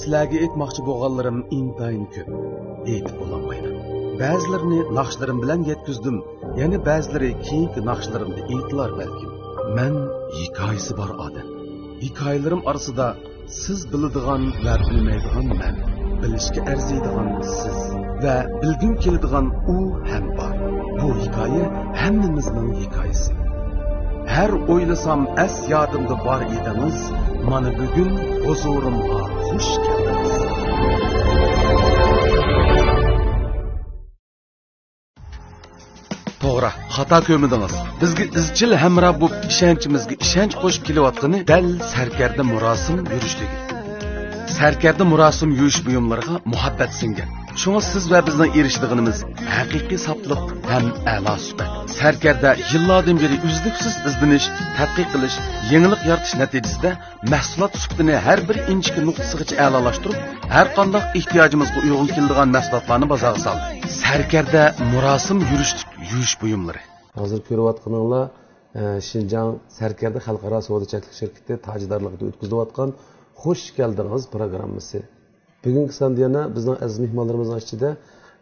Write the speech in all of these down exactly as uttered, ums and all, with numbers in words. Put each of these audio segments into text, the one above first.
سىلەرگە ئېيتماقچى بولغانلىرىم ئىنتايىن كۆپ. ئېيتىپ بولالمايمەن. بەزىلىرىنى ناخشىلىرىم بىلەن يەتكۈزدۈم. يەنە بەزىلىرى كېيىنكى ناخشىلىرىمدا ئېيتىلار بەلكىم. مەن ھېكايىسى بار ئادەم. ھېكايىلىرىم ئارىسىدا سىز بىلىدىغان ۋە بىلمەيدىغان مەن، بىلىشكە ئەرزىيدىغان سىز ۋە بىلگۈم كېلىدىغان ئۇ ھەم بار. بۇ ھېكايە ھەممىمىزنىڭ ھېكايىسى. ھەر ئويلىسام ئەس يادىمدا بار ئىدىڭىز، مانا بۈگۈن ھۇزۇرۇمغا خۇش كەلدىڭىز. توغرا، خاتا كۆرمىدىڭىز. بىزگە ئىزچىل ھەمراھ بولۇپ، ئىشەنچىمىزگە ئىشەنچ قوشۇپ كېلىۋاتقىنى دەل سەركەردە مۇراسىم يۈرۈشلۈكى. سەركەردە مۇراسىم يۈرۈش بۇيۇملىرىغا مۇھەببەت سىڭگەن. شۇڭا سىز ۋە بىزنىڭ ئېرىشىدىغىنىمىز ھەقىقىي ساپلىق ھەم ئەلا سۈپەت. سەركەردە يىللاردىن بېرى ئۈزلۈكسىز ئىزدىنىش، تەتقىق قىلىش، يېڭىلىق يارىتىش نەتىجىسىدە مەھسۇلات سۈپىتىنى ھەر بىر ئىنچىكە نۇقتىسىغىچە ئەلالاشتۇرۇپ، ھەر قانداق ئېھتىياجىمىزغا ئۇيغۇن كېلىدىغان مەھسۇلاتلارنى بازارغا سالدى. سەركەردە مۇراسىم يۈرۈشلۈك يۈرۈش بۇيۇملىرى. ھازىر كۆرۈۋاتقىنىڭلار، ئە، شىنجاڭ سەركەردە خەلقئارا سودا چەكلىك شىركىتى تاجدارلىقىدا ئۆتكۈزۈۋاتقان خوش كەلدىڭىز پىروگراممىسى. بۈگۈنكى ساندا يەنە بىزنىڭ ئەزىز مېھمانلىرىمىزنىڭ ئىچىدە،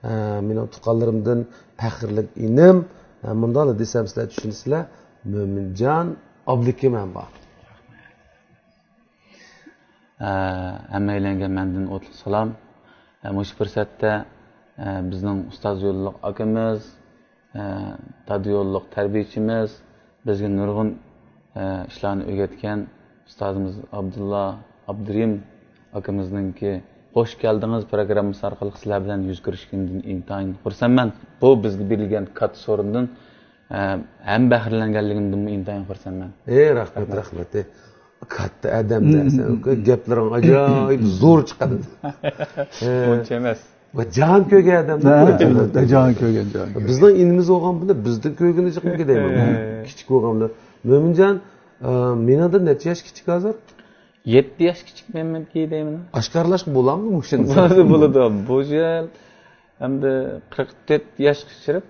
ئە، مېنىڭ تۇغقانلىرىمدىن پەخىرلىك ئىنىم، ئە، مۇنداقلا دېسەم سىلەر چۈشىنىسىلەر، مۆمىنجان ئابلىكىم ھەم بار. ئە، ھەممەيلەنگە مەندىن ئوتلۇق سالام. ئە، مۇشۇ پۇرسەتتە، ئە، بىزنىڭ ئۇستاز يوللۇق ئاكىمىز، ئە، دادا يوللۇق تەربىيىچىمىز، بىزگە نۇرغۇن، ئە، ئىشلارنى ئۆگەتكەن ئۇستازىمىز ئابدۇللا ئابدۇرېھىم ئاكىمىزنىڭكى خوش كەلدىڭىز پىروگراممىسى ئارقىلىق سىلەر بىلەن يۈز كۆرۈشكىنىدىن ئىنتايىن خۇرسەنمەن. بۇ بىزگە بېرىلگەن كاتتا سورۇندىن، ئە، ھەم بەھرىلەنگەنلىكىمدىنمۇ ئىنتايىن خۇرسەنمەن. ئەي، رەھمەت، رەھمەت. ئەي، كاتتا ئادەم دەسەن، گەپلىرىڭ ئاجايىپ زور چىقىدۇ. ئۇنچە ئەمەس. ۋە جاھان كۆرگەن ئادەم. ھە، جاھان كۆرگەن، جاھان كۆرگەن. بىزنىڭ ئىنىمىز بولغان بىلەن بىزدىن كۆرگىنى جىقمىكى دەيمەن. كىچىك بولغان بىلەن. مۆمىنجان، ئە، مېنىڭدىن نەچچە ياش كىچىك ھازىر؟ يەتتە ياش كىچىك مەنمىكى دەيمەن. ئاشكارىلاشقا بولامدۇ مۇشۇنى؟ بولىدۇ، بولىدۇ. بۇ يىل ئەمدى قىرىق تۆت ياشقا كىرىپ،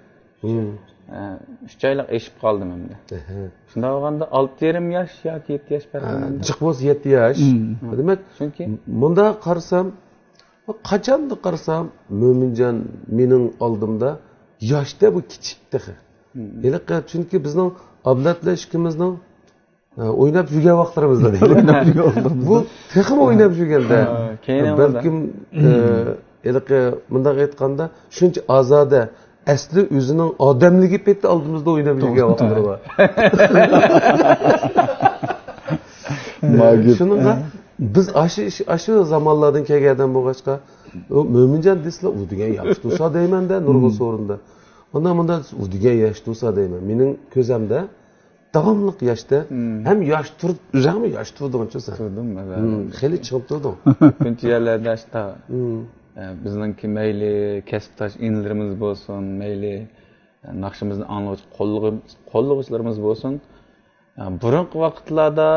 ئە، ئۈچ ئايلىق ئېشىپ قالدىم ئەمدى. شۇنداق بولغاندا ئالتە يېرىم ياش ياكى يەتتە ياش پەرقى. جىق بولسا يەتتە ياش. دېمەك، چۈنكى مۇنداق قارىسام، قاچاندا قارىسام، مۆمىنجان مېنىڭ ئالدىمدا ياشتا بۇ كىچىك تېخى. ھېلىقى، چۈنكى بىزنىڭ ئابلەت بىلەن ئىككىمىزنىڭ، ئە، ئويناپ يۈرگەن ۋاقىتلىرىمىزدا. ئويناپ يۈرگەن ۋاقىتلىرىمىزدا. بۇ تېخىمۇ ئويناپ يۈرگەندە. ھە، كەينىڭىزدە. بەلكىم، ئە، ھېلىقى مۇنداق ئېيتقاندا، شۇنچە ئازادە، ئەسلى ئۆزىنىڭ ئادەملىكى پېتى ئالدىمىزدا ئويناپ يۈرگەن ۋاقىتلىرى بار. شۇنىڭغا بىز ئاشۇ، ئاشۇ زامانلاردىن كەلگەن ئادەم بولغاچقا، ئۇ مۆمىنجان دېسىلا، ئۇ دېگەن ياش تۇرسا دەيمەن-دە، نۇرغۇن سورۇندا. ئۇنداق مۇنداق ئۇ دېگەن ياش تۇرسا دەيمەن. مېنىڭ كۆزەمدە داۋاملىق ياشتا، ھەم ياش تۇرۇپ، ئۆزۈڭمۇ ياش تۇردۇڭچۇ سەن؟ تۇردۇم، ئەلۋەتتە. خېلى چىڭ تۇردۇڭ. كۆپىنچە يەرلەردە ئاشتا، ئە، بىزنىڭكى مەيلى كەسىپداش ئىنىلىرىمىز بولسۇن، مەيلى، ئە، ناخشىمىزنى ئاڭلىغۇچى قوللىغۇ-، قوللىغۇچىلىرىمىز بولسۇن، ئە، بۇرۇنقى ۋاقىتلاردا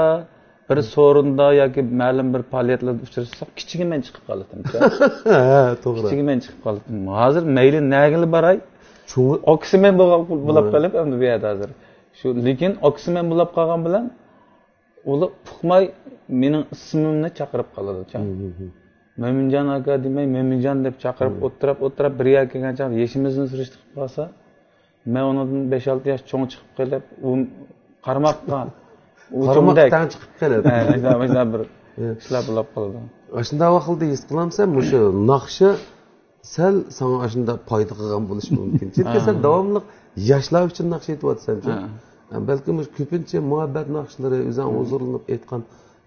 بىر سورۇندا ياكى مەلۇم بىر پائالىيەتلەردە ئۇچراشساق، كىچىكىمەن چىقىپ قالاتتىم. ھە، توغرا. كىچىكىمەن چىقىپ قالاتتىم. ھازىر مەيلى نەگىلا باراي، چوڭ ئاكىسىمەن بولغان، بولاپ قېلىپ ئەمدى بۇ يەردە ھازىر. شۇ، لېكىن ئاكىسىمەن بولاپ قالغان بىلەن ئۇلار ئۇقماي مېنىڭ ئىسمىمنى چاقىرىپ قالىدۇ. مۆمىنجان ئاكا دېمەي، مۆمىنجان دەپ چاقىرىپ ئولتۇراپ، ئولتۇراپ بىر يەرگە كەلگەن چاغدا يېشىمىزنى سۈرۈشتە قىلىپ قالسا، مەن ئۇنىڭدىن بەش-ئالتە ياش چوڭ چىقىپ قېلىپ، ئۇ قارىماققا، ئۇ قارىماققا تەڭ چىقىپ قېلىپ. ھە، مۇشۇنداق، مۇشۇنداق بىر ئىشلار بولاپ قالىدۇ. ئاشۇنداق ۋاقىتتا ھېس قىلامسەن، مۇشۇ ناخشا سەل ساڭا ئاشۇنداق پايدا قىلغان بولۇشى مۇمكىن. چۈنكى سەن داۋاملىق ياشلار ئۈچۈن ناخشا ئېيتىۋاتىسەن. بەلكىم مۇشۇ كۆپىنچە مۇھەببەت ناخشىلىرى، ئۆزۈڭ ھۇزۇرلىنىپ ئېيتقان،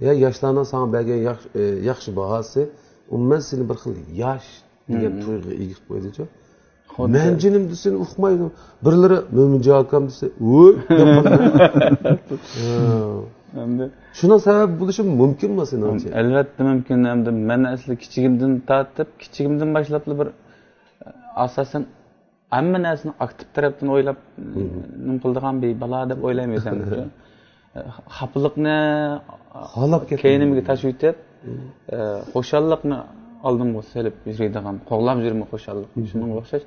يا ياشلارنىڭ ساڭا بەرگەن ياخشى، ئە، ياخشى باھاسى، ئومۇمەن سېنى بىر خىل ياش دېگەن تۇيغۇغا ئىگە قىلىپ قويىدۇچۇ. مەن جېنىم دېسە ئۇقمايدۇ. بىرلىرى مۆمىنجان ئاكام دېسە، ۋوي دەپ قالىدۇ. ھە. ئەمدى شۇنىڭ سەۋەبى بولۇشى مۇمكىنمۇ سېنىڭچە؟ ئەلۋەتتە مۇمكىن. ئەمدى مەن ئەسلى كىچىكىمدىن تارتىپ، كىچىكىمدىن باشلاپلا بىر، ئاساسەن، ھەممە نەرسىنى ئاكتىپ تەرەپتىن ئويلاپ، نېمە قىلىدىغان بىر بالا دەپ ئويلايمەن ئۆزۈمنى. خاپىلىقنى كەينىمگە تاشلىۋېتىپ، ئە، خۇشاللىقنى ئالدىمغا سېلىپ يۈرىدىغان، قوغلاپ يۈرىمەن خۇشاللىقنى. شۇنىڭغا ئوخشاش،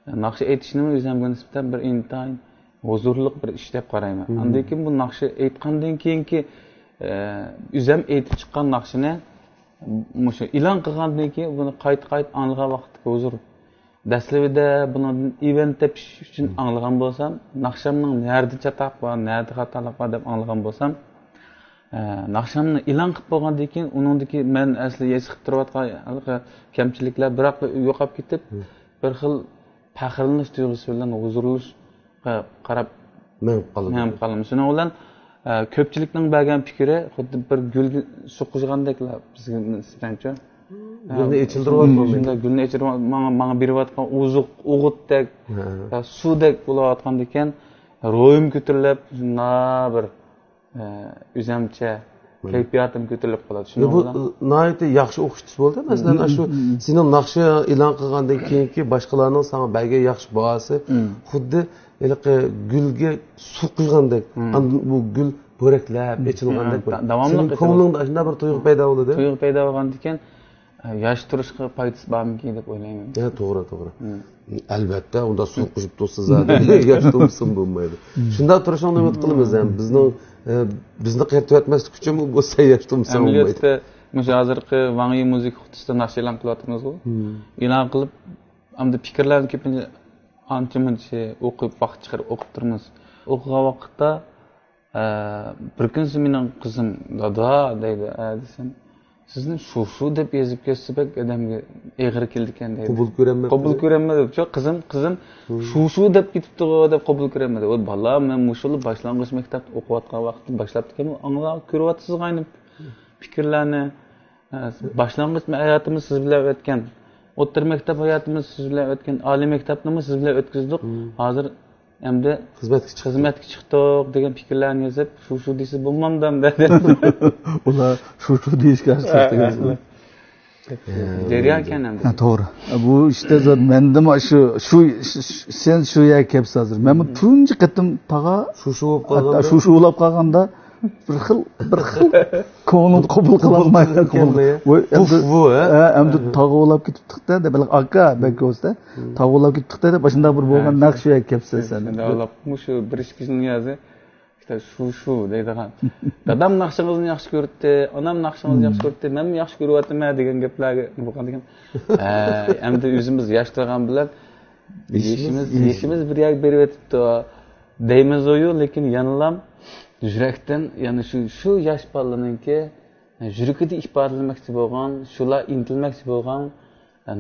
ئە، ناخشا ئېيتىشنىمۇ ئۆزۈمگە نىسبەتەن بىر ئىنتايىن ھۇزۇرلۇق بىر ئىش دەپ قارايمەن. ئاندىن كېيىن بۇ ناخشا ئېيتقاندىن كېيىنكى، ئە، ئۆزۈم ئېيتىپ چىققان ناخشىنى، مۇشۇ ئېلان قىلغاندىن كېيىن بۇنى قايتا قايتا ئاڭلىغان ۋاقىتتىكى ھۇزۇر. دەسلىپىدە بۇنىڭدىن ئىۋەن تېپىش ئۈچۈن ئاڭلىغان بولسام، ناخشامنىڭ نەدە چاتاق بار، نەدە خاتالىق بار دەپ ئاڭلىغان بولسام، ئە، ناخشامنى ئېلان قىلىپ بولغاندىن كېيىن ئۇنىڭدىكى مەن ئەسلى ھېس قىلىپ تۇرۇۋاتقان ھېلىقى كەمچىلىكلەر بىراقلا يوقاپ كېتىپ، بىر خىل پەخىرلىنىش تۇيغۇسى بىلەن ھۇزۇرلىنىشقا قاراپ مېڭىپ قالىدۇ. مېڭىپ قالىمىز. شۇنىڭ بىلەن، ئە، كۆپچىلىكنىڭ بەرگەن پىكرى خۇددى بىر گۈلگە سۇ قۇيغاندەكلا بىزگە نىسبەتەنچۇ. گۈلنى ئېچىلدۇرۇۋاتقان شۇنداق گۈلنى ئېچىلدۇرۇپ، ماڭا، ماڭا بېرىۋاتقان ئوزۇق، ئوغۇتتەك، ھە، يا سۇدەك بولۇۋاتقاندىكىن، روھىم كۆتۈرۈلۈپ، شۇنداق بىر، ئە، ئۆزەمچە كەيپىياتىم كۆتۈرۈلۈپ قالىدۇ. شۇنىڭ بۇ بىلەن ناھايىتى ياخشى ئوخشىتىش بولدى. مەسىلەن، ئاشۇ سېنىڭ ناخشا ئېلان قىلغاندىن كېيىنكى باشقىلارنىڭ ساڭا بەرگەن ياخشى باھاسى خۇددى ھېلىقى گۈلگە سۇ قۇيغاندەك، ئاندىن بۇ گۈل پورەكلەپ ئېچىلغاندەك بىر، دا-، داۋاملىق سېنىڭ كۆڭلۈڭدە ئاشۇنداق بىر تۇيغۇ پەيدا بولىدۇ. تۇيغۇ پەيدا بولغاندىكىن، ياش تۇرۇشقا پايدىسى بارمىكىن دەپ ئويلايمەن. ھە، توغرا، توغرا. ئەلۋەتتە، ئۇنداق سۇ قۇيۇپ تۇرسىڭىز، ياش تۇرمىسىمۇ بولمايدۇ. شۇنداق تۇرۇشۇڭنى ئۈمىد قىلىمىز. ھەم بىزنىڭ، ئە، بىزنى قېرىتىۋەتمەسلىك ئۈچۈنمۇ بولسا ياش تۇرمىسا بولمايدۇ. ئەمەلىيەتتە مۇشۇ ھازىرقى ۋاڭ يى مۇزىكا قۇتىسىدا ناخشا ئېلان قىلىۋاتىمىزغۇ. ئېلان قىلىپ، ئەمدى پىكىرلەرنى كۆپىنچە ئانچە-مۇنچە ئوقۇپ، ۋاقىت چىقىرىپ ئوقۇپ تۇرىمىز. ئوقۇغان ۋاقىتتا، ئە، بىر كۈنسى مېنىڭ قىزىم، «دادا» دەيدۇ، ئە، دېسەم، «سىزنى شۇ-شۇ دەپ يېزىپ كەتسە بەك ئادەمگە ئېغىر كېلىدىكەن» دەيدۇ. قوبۇل كۆرەلمەپتۇ. قوبۇل كۆرەلمىدى. شۇ قىزىم، قىزىم، «شۇ-شۇ دەپ كېتىپتىغۇ» دەپ قوبۇل كۆرەلمىدى. ئۇ، «بالام، مەن مۇشۇلا باشلانغۇچ مەكتەپتە ئوقۇۋاتقان ۋاقىتتا باشلاپتىكەنمەن، ئاڭلا كۆرۈۋاتىسىز غاينىم پىكىرلەرنى. ئە، باشلانغۇچ ھاياتىمىز سىز بىلەن ئۆتكەن، ئوتتۇرا مەكتەپ ھاياتىمىز سىز بىلەن ئۆتكەن، ئالىي مەكتەپنىمۇ سىز بىلەن ئۆتكۈزدۇق. ھازىر ئەمدى خىزمەتكە چىقتۇق. خىزمەتكە چىقتۇق» دېگەن پىكىرلەرنى يېزىپ، «شۇ-شۇ دېسە بولمامدۇ» دەپ. ئۇلار «شۇ-شۇ» دېيىشكە ھەقلىق دېگەن. جەريان ئىكەن ئەمدى. ھە، توغرا. بۇ ئىشتا زادى مەندىمۇ شۇ، شۇ، شۇ، سەن شۇ يەرگە كەپسەن ھازىر. مەنمۇ تۇنجى قېتىم تاغا شۇ-شۇ بولۇپ قالغاندا، شۇ-شۇ بولۇپ قالغاندا بىر خىل، بىر خىل كۆڭلۈم قوبۇل قىلالمايدۇ. قوبۇل قىلالمايدۇ. ۋاي، بۇ، ئەمدى، ھە؟ ھە، ئەمدى تاغا ئولاپ كېتىپتىق-دە، دەپ، ئاكا، بەك بولسا، تاغا ئولاپ كېتىپتىق-دە، دەپ، ئاشۇنداق بىر بولغان نەق شۇ يەرگە كەپسەن سەن. شۇنداق ئولاپ، مۇشۇ بىر ئىككى يىلنىڭ يازى، شۇ-شۇ دەيدىغان. دادام ناخشىڭىزنى ياخشى كۆرەتتى، ئانام ناخشىڭىزنى ياخشى كۆرەتتى، مەنمۇ ياخشى كۆرۈۋاتىمەن دېگەن گەپلەرگە بولغاندىكىن، ھە، ئەمدى ئۆزىمىز ياش تۇرغان بىلەن يېشىمىز، يېشىمىز بىر يەرگە بېرىۋېتىپتۇ دەيمىزۇ، لېكىن يەنىلا يۈرەكتىن، يەنى شۇ، شۇ ياش بالىنىڭكى يۈرىكىدە ئىپادىلىمەكچى بولغان، شۇلا ئىنتىلمەكچى بولغان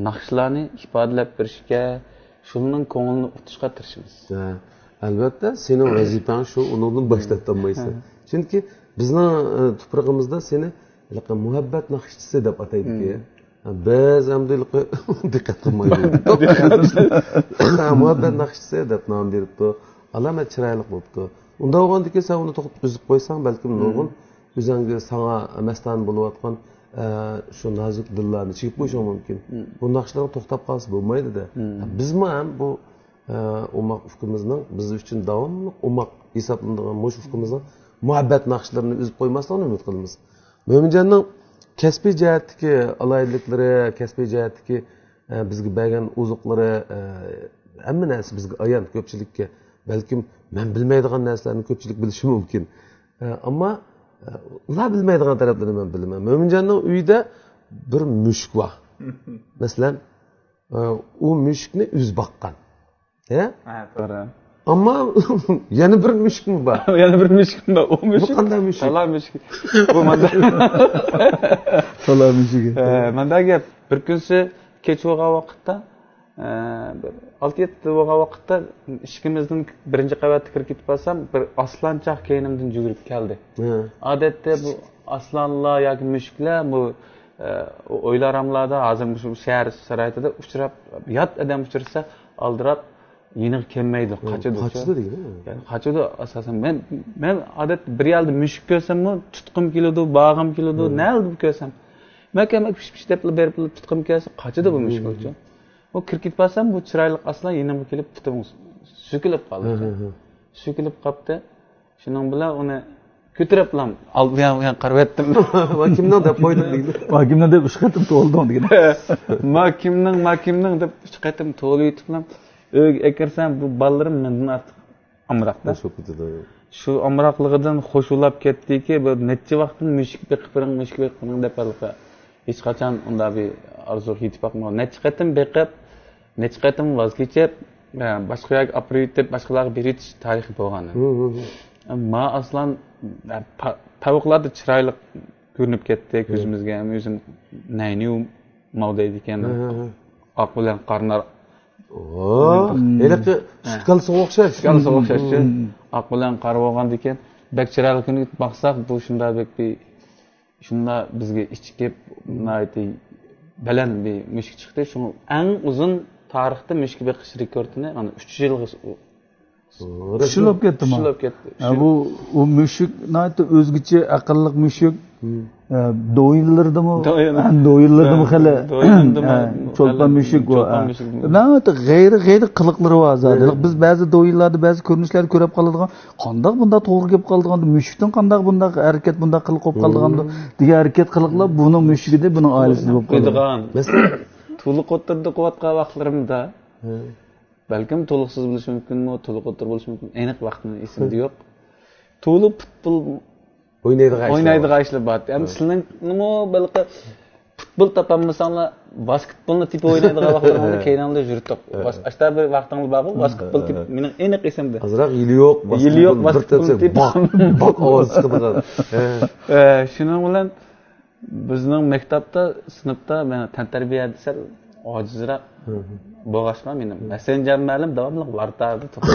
ناخشىلارنى ئىپادىلەپ بېرىشكە، شۇلارنىڭ كۆڭلىنى ئۇتۇشقا تىرىشىمىز. ھە، ئەلۋەتتە، سېنىڭ ۋەزىپەڭ شۇ، ئۇنىڭدىن باشلاپ تالمايسەن. ھە. چۈنكى بىزنىڭ، ئە، تۇپرىقىمىزدا سېنى ھېلىقى مۇھەببەت ناخشىچىسى دەپ ئاتايدىكەن. ھە، بەزى ئەمدى ھېلىقى دىققەت قىلمايدۇ. ھە، مۇھەببەت ناخشىچىسى دەپ نام بېرىپتۇ. ئالامەت چىرايلىق بوپتۇ. ئۇنداق بولغاندىكىن سەن ئۇنى توختىتىپ ئۈزۈپ قويساڭ، بەلكىم نۇرغۇن ئۆزۈڭگە، ساڭا مەستانە بولۇۋاتقان، ئە، شۇ نازۇك دىللارنى چېكىپ قويۇشۇڭ مۇمكىن. بۇ ناخشىلىرىڭ توختاپ قالسا بولمايدۇ-دە. بىزمۇ ھەم بۇ، ئە، ئوماق ئۇكىمىزنىڭ، بىز ئۈچۈن داۋاملىق ئوماق ھېسابلىنىدىغان مۇشۇ ئۇكىمىزنىڭ مۇھەببەت ناخشىلىرىنى ئۈزۈپ قويماسلىقىنى ئۈمىد قىلىمىز. مۆمىنجاننىڭ كەسپىي جەھەتتىكى ئالاھىدىلىكلىرى، كەسپىي جەھەتتىكى، ئە، بىزگە بەرگەن ئوزۇقلىرى، ئە، ھەممە نەرسە بىزگە ئايان كۆپچىلىككە. بەلكىم مەن بىلمەيدىغان نەرسىلەرنى كۆپچىلىك بىلىشى مۇمكىن. ئە، ئەمما، ئە، ئۇلار بىلمەيدىغان تەرەپلىرىنى مەن بىلىمەن. مۆمىنجاننىڭ ئۆيىدە بىر مۈشۈك بار. مەسىلەن، ئە، ئۇ مۈشۈكنى ئۆزى باققان. ھە؟ ھە، توغرا. ئەمما يەنە بىر مۈشۈكمۇ بار. يەنە بىر مۈشۈكمۇ بار. ئۇ مۈشۈك قانداق مۈشۈك؟ تالا مۈشۈكى. بۇ ماندا. تالا مۈشۈكى. ئە، ماندا گەپ. بىر كۈنسى كەچ بولغان ۋاقىتتا، ئە، بىر ئالتە يەتتە بولغان ۋاقىتتا ئىشىكىمىزدىن بىرىنچى قەۋەتكە كىرىپ كېتىپ بارسام، بىر ئاسلانچاق كەينىمدىن يۈگۈرۈپ كەلدى. ھە. ئادەتتە بۇ ئاسلانلار ياكى مۈشۈكلەر بۇ، ئە، ئويلار ئاراملاردا، ھازىر مۇشۇ شەھەر شارائىتىدا ئۇچراپ، يات ئادەم ئۇچرىسا، ئالدىراپ يېنىغا كەلمەيدۇ، قاچىدۇ. قاچىدۇ دېگىنى. يەنى قاچىدۇ ئاساسەن. مەن، مەن ئادەتتە بىر يەردە مۈشۈك كۆرسەممۇ، تۇتقۇم كېلىدۇ، بارغۇم كېلىدۇ، نەدە بۇ كۆرسەم. مەكە، مەك، پىش، پىش دەپلا بېرىپ تۇتقۇم كەلسە، قاچىدۇ بۇ مۈشۈك ئۇچۇن. ئۇ كىرىپ كېتىپ بارسام، بۇ چىرايلىق ئاسلا يېنىمغا كېلىپ پۇتۇم سۈكۈلۈپ قالدى. سۈكۈلۈپ قاپتۇ. شۇنىڭ بىلەن ئۇنى كۆتۈرۈپلا ئالدى يان، يان قارىۋەتتىم. «ۋا كىمنىڭ؟» دەپ قويدۇم دېگىنى. «ۋا كىمنىڭ؟» دەپ ئۈچ قېتىم توۋلىدىڭ دېگىنى. «ما كىمنىڭ، ما كىمنىڭ؟» دەپ ئۈچ قېتىم توۋلىۋېتىپلا ئۆيگە ئەكىرسەم، بۇ بالىلىرىم مەندىن ئارتۇق ئامراقتا. شۇ ئامراقلىقىدىن خوش ئۇلاپ كەتتىكى، بىر نەچچە ۋاقىتتىن «مۈشۈك بېقىپ بېرىڭ، مۈشۈك بېقىپ بېرىڭ» دەپ ھېلىقى ھېچقاچان ئۇنداق بىر ئارزۇغا يېتىپ باقمىغان. نەچچە قېتىم بېقىپ، نەچچە قېتىم ۋاز كېچىپ، ئە، باشقا يەرگە ئاپىرىۋېتىپ، باشقىلارغا بېرىۋېتىش تارىخى بولغان. ھە. مانا ئاسلان، ئە، تا-، تاۋۇقلاردا چىرايلىق كۆرۈنۈپ كەتتى كۆزىمىزگە. ھەم ئۆزىنى نەينىۋ ماۋ دەيدىكەن. ھە، ھە، ھە. ئاق بىلەن قارىنار. ئوو، ھېلىقى سۈت كالىسىغا ئوخشاش. سۈت كالىسىغا ئوخشاش. ئاق بىلەن قارا بولغاندىكىن، بەك چىرايلىق كۆرۈنۈپ باقساق، بۇ شۇنداق بەك بىر، شۇنداق بىزگە ئىچكىپ، ناھايىتى بەلەن بىر مۈشۈك چىقتى. شۇڭا ئەڭ ئۇزۇن تارىختا مۈشۈك بېقىش رېكورتىنى، ئانا، ئۈچ يىلغا ئۇچۇشلۇپ كەتتىمۇ؟ ئۇچۇشلۇپ كەتتى. ھە، بۇ، ئۇ مۈشۈك ناھايىتى ئۆزگىچە ئەقىللىق مۈشۈك. ھە، دويىنلىرىدىمۇ، دويىن. ھە، دويىنلىرىدىمۇ ھە، خېلى، دويىندىمۇ ھە، چولپان خېلى مۈشۈك بۇ. چولپان ھە. مۈشۈك. ناھايىتى غەيرىي، غەيرىي قىلىقلىرى بار زادى. ھە. بىز بەزى دويىنلاردا بەزى كۆرۈنۈشلەرنى كۆرۈپ قالىدىغان، قانداق بۇنداق توغرا گەپ قىلىدىغان، مۈشۈكتىن قانداق بۇنداق ھەرىكەت، بۇنداق قىلىق بولۇپ قالىدىغان دېگەن ھەرىكەت قىلىقلار بۇنىڭ مۈشۈكىدە، بۇنىڭ ئائىلىسىدە بولۇپ قالىدىغان. مەسىلەن، تولۇق ئوتتۇرىدا ئوقۇۋاتقان ۋاقىتلىرىمدا، ھە. بەلكىم تولۇقسىز بولۇشى مۇمكىنمۇ، تولۇق ئوتتۇرا بولۇشى مۇمكىن، ئېنىق ۋاقتىنى ئېسىمدە يوق. تولا پۇتبول ئوينايدىغان ئىشلار ئوينايدىغان بار. ئىشلار بار. ئەمدى ھە. سىلىڭمۇ بەلكى پۇتبول تاپالمىساڭلار، ۋاسكېتبولنى تېپىپ ئوينايدىغان ۋاقىتلىرىڭلاردا ھە. كەينىڭلاردا يۈرۈتتۇق. ھە. ۋاس-، ئاشتا بىر ۋاقتىڭلار بارغۇ، ھە. ۋاسكېتبول ھە. تېپىپ، مېنىڭ ئېنىق ئېسىمدە. ئازراق يىلى يوق، يىلى يوق ۋاسكېتبول ۋاسكېتبولنى تېپىپ. تېپىپ. باق، باق ئاۋاز چىقىدىغان. ھە. ھە، شۇنىڭ بىلەن بىزنىڭ مەكتەپتە، سىنىپتا مەن تەنتەربىيەدە سەل ئاجىزراق ھە. بولغاچقا، مېنىڭ مەسسەنجەر مۇئەللىم داۋاملىق ۋارتادا تۇرۇپ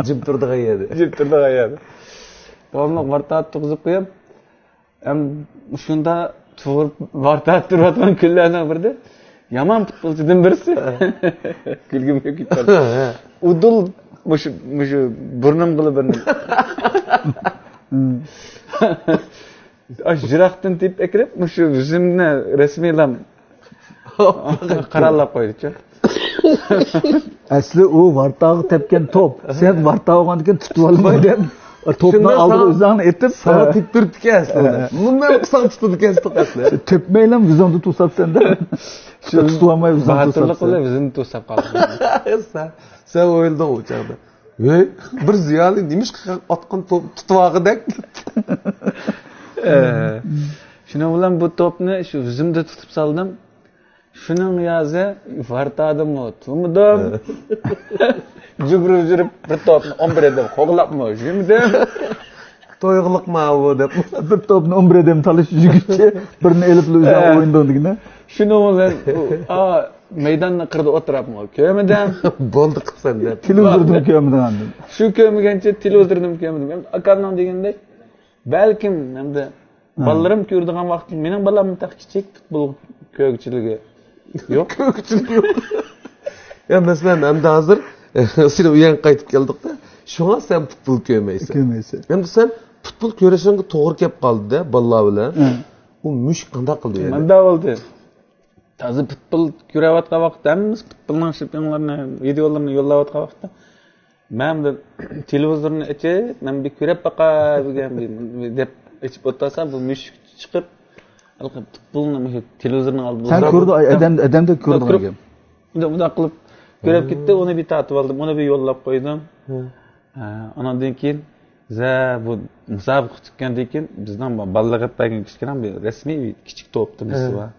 جىم تۇرىدىغان يەردە. جىم تۇرىدىغان يەردە. داۋاملىق ۋارتادا تۇرغۇزۇپ قويۇپ، ھەم شۇندا تۇرۇپ ۋارتادا تۇرۇۋاتقان كۈنلەرنىڭ بىرىدە يامان پۇتبولچىدىن بىرسى. كۈلگۈم كېلىپ كەتتى. ھە. ئۇدۇل مۇشۇ، مۇشۇ بۇرنۇمغىلا بىرنى. ئاشۇ يىراقتىن تېپىپ ئەكىرىپ، مۇشۇ يۈزۈمنى رەسمىيلەپ قاراللاپ قويدىچۇ. ئەسلى ئۇ ۋارتاغا تەپكەن توپ. سەن ۋارتا بولغاندىكىن تۇتۇۋالماي دەپ، توپنى شۇنداق ئالدىغا ساڭا، ئۆزۈڭنى ئېتىپ، ساڭا ھە. تېپتۈرۈپتىكەن ئەسلى. ھە. مۇنداق قىلساڭ تۇتىدىكەنسەن ئەسلى. تېپمەيلا يۈزۈڭنى توساتسەن دە. شۇ تۇتۇۋالماي يۈزۈڭنى باتۇرلۇق توساتسەن. بىلەن يۈزۈمنى توساپ قالدىم. سەن، سەن ئويلىدىڭ ئۇ چاغدا. ھەي، بىر زىيالىي نېمىشقا ئاتقان توپ تۇتۇۋالغۇدەك. ئە، شۇنىڭ بىلەن بۇ توپنى شۇ يۈزۈمدە تۇتۇپ سالدىم. شۇنىڭ يازى ۋارتادىمۇ تۇرمىدىم. جۈگۈرۈپ يۈگۈرۈپ بىر توپنى ئون بىر ئېدىم قوغلاپمۇ يۈرمىدىم. تويغۇلۇقما ئۇ دەپ. بىر توپنى ئون بىر ئېدىم تالىشىپ يۈرگۈچە بىرنى ئېلىپلا ئۆزۈڭ ھە. ئوينىدىڭ دېگىنە. شۇنىڭ بىلەن ئۇ، ئا، مەيداننىڭ قىرىدا ئولتۇراپمۇ كۆرمىدىم. بولدى قىپسەن دەپ. تېلېۋىزوردىمۇ كۆرمىدىڭ ئاندىن. شۇ كۆرمىگەنچە تېلېۋىزوردىمۇ كۆرمىدىم. ئەمدى ئاكامنىڭ دېگىنىدەك، بەلكىم ئەمدى ھە. بالىلىرىم كۆرىدىغان ۋاقىتتا مېنىڭ بالام تېخى كىچىك، پۇتبول كۆرگۈچىلىكى يوق. كۆرگۈچىلىكى يوق. يا مەسىلەن، ئەمدى ھازىر سېنى ئۆيۈڭگە قايتىپ كەلدۇق-دە، شۇڭا سەن پۇتبول كۆرمەيسەن. كۆرمەيسەن. ئەمدى سەن پۇتبول كۆرۈشۈڭگە توغرا كەپ قالدى-دە، بالىلار بىلەن. ھە. ئۇ مۈشۈك قانداق قىلدى يەنە؟ مۇنداق بولدى. تازا پۇتبول كۆرۈۋاتقان ۋاقىتتا ھەممىمىز پۇتبولنىڭ شىپىڭلىرىنى، ۋىدېئولىرىنى يوللاۋاتقان ۋاقىتتا، مەن بىر تېلېۋىزورنى ئېچىپ، مەن بىر كۆرۈپ باقاي دېگەن بىر دەپ ئېچىپ ئولتۇرسام، بۇ مۈشۈك چىقىپ، ھېلىقى پۇتبولنى مۇشۇ تېلېۋىزورنىڭ ئالدىدا ھە، ئولتۇرۇپ، كۆردى، ئادەم، ئادەمدەك كۆرىدىغان كۆرۈپ، گەپ. مۇنداق، مۇنداق قىلىپ كۆرۈپ ھە. كەتتى، ئۇنى بىر تارتىپ ئالدىم، ئۇنى بىر يوللاپ قويدۇم. ھە. ھە، ئاناندىن كېيىن، زە، بۇ مۇسابىقە پۈتكەندىن كېيىن، بىزنىڭ بالىلارغا بەرگەن كىچىككىنە بىر رەسمىي كىچىك توپىمىز ھە. بار.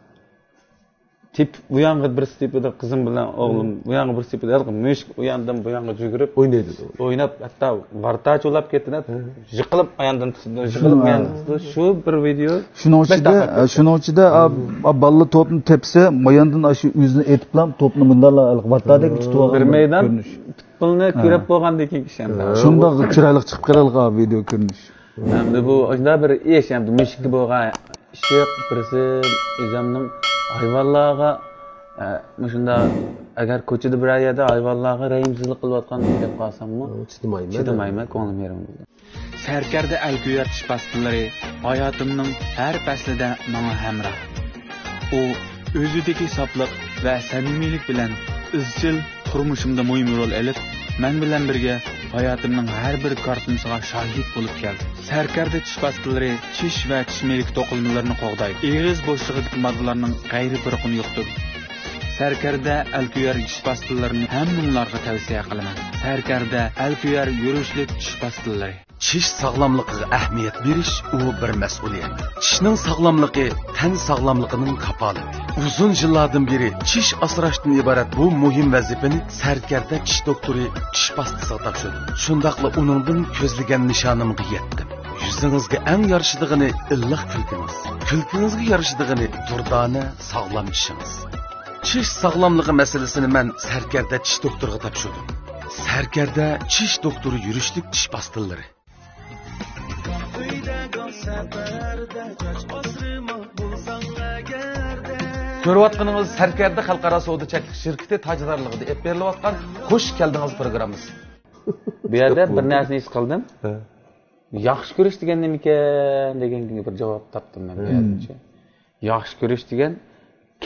تېپىپ، بۇيانغا بىرسى تېپىدۇ، قىزىم بىلەن ئوغلۇم، ھە. بۇيانغا بىرسى تېپىدۇ. ھېلىقى مۈشۈك ئۇياندىن بۇيانغا يۈگۈرۈپ، ئوينايدۇ. ئويناپ، ھەتتا ۋارتاچ ئۇلاپ كېتىدۇ. ھە. يىقىلىپ، ئاياندىن تۇتىدۇ، يىقىلىپ، ھە. ئاياندىن تۇتىدۇ. شۇ بىر ۋىدېئو شۇنىڭ بەك ئىچىدە، تارقاپ كەتتى. شۇنىڭ ئىچىدە، ئا، ئا، بالىلار توپنى تەپسە، ماياندىن ئاشۇ ئۆزىنى ئېتىپلا توپنى مۇنداقلا ھېلىقى ۋارتادەك تۇتۇۋالغان بىر مەيدان كۆرۈنۈش. پۇتبولنى ھە. كۆرۈپ بولغاندىن كېيىن كىشى ئەمدى. شۇنداق چىرايلىق چىقىپ قېلىدىغان ۋىدېئو كۆرۈنۈش. ئەمدى بۇ ئاشۇنداق بىر ئىش، ئەمدى مۈشۈككە بولغان ئىشق بىرسى، ئۆزۈمنىڭ ھايۋانلارغا، ئە، مۇشۇنداق ئەگەر كوچىدا بىرەر يەردە ھايۋانلارغا رەھىمسىزلىك قىلىۋاتقاننى كۆرۈپ قالساممۇ، چىدىمايمەن. چىدىمايمەن، كۆڭلۈم يېرىم بولىدۇ. سەركەردە ئەلكۆيەر چىش پاستىلىرى ھاياتىمنىڭ ھەر پەسلىدە ماڭا ھەمراھ. ئۇ ئۆزىدىكى ساپلىق ۋە سەمىمىيلىك بىلەن ئىزچىل تۇرمۇشۇمدا مۇھىم رول ئېلىپ، مەن بىلەن بىرگە ھاياتىمنىڭ ھەر بىر كارتىنىسىغا شاھىت بولۇپ كەلدى. سەركەردە چىش پاستىلىرى چىش ۋە چىش مېلىكى توقۇلمىلىرىنى قوغدايدۇ. ئېغىز بوشلۇقىدىكى ماددىلارنىڭ غەيرىي پۇرىقىنى يۇقتۇرىدۇ. سەركەردە ئەلكۆيەر چىش پاستىلىرىنى ھەممىڭلارغا تەۋسىيە قىلىمەن. سەركەردە ئەلكۆيەر يۈرۈشلۈك چىش پاستىلىرى. چىش ساغلاملىقىغا ئەھمىيەت بېرىش، ئۇ بىر مەسئۇلىيەت. چىشنىڭ ساغلاملىقى تەن ساغلاملىقىنىڭ كاپالىتى. ئۇزۇن يىللاردىن بېرى چىش ئاسراشتىن ئىبارەت بۇ مۇھىم ۋەزىپىنى سەركەردە چىش دوختۇرى چىش پاستىسىغا تاپشۇردى. شۇنداقلا ئۇنىڭدىن كۆزلىگەن نىشانىمغا يەتتىم. يۈزىڭىزگە ئەڭ يارىشىدىغىنى ئىللىق كۈلكىڭىز. كۈلكىڭىزگە يارىشىدىغىنى دۇردانە، ساغلام چىشىڭىز. چىش ساغلاملىقى مەسىلىسىنى مەن سەركەردە چىش دوختۇرىغا تاپشۇردۇم. سەركەردە چىش دوختۇرى يۈرۈشلۈك چىش پاستىلىرى. كۆرۈۋاتقىنىڭىز سەركەردە خەلقئارا سودا چەكلىك شىركىتى تاجدارلىقىدا ئېلىپ بېرىلىۋاتقان خۇش كەلدىڭىز پروگراممىسى. بۇ يەردە بىر نەرسىنى ھېس قىلدىم. ھە. ياخشى كۆرۈش دېگەن نېمىكەن دېگەنگە بىر جاۋاب تاپتىم مەن بۇ يەردىچۇ. ياخشى كۆرۈش دېگەن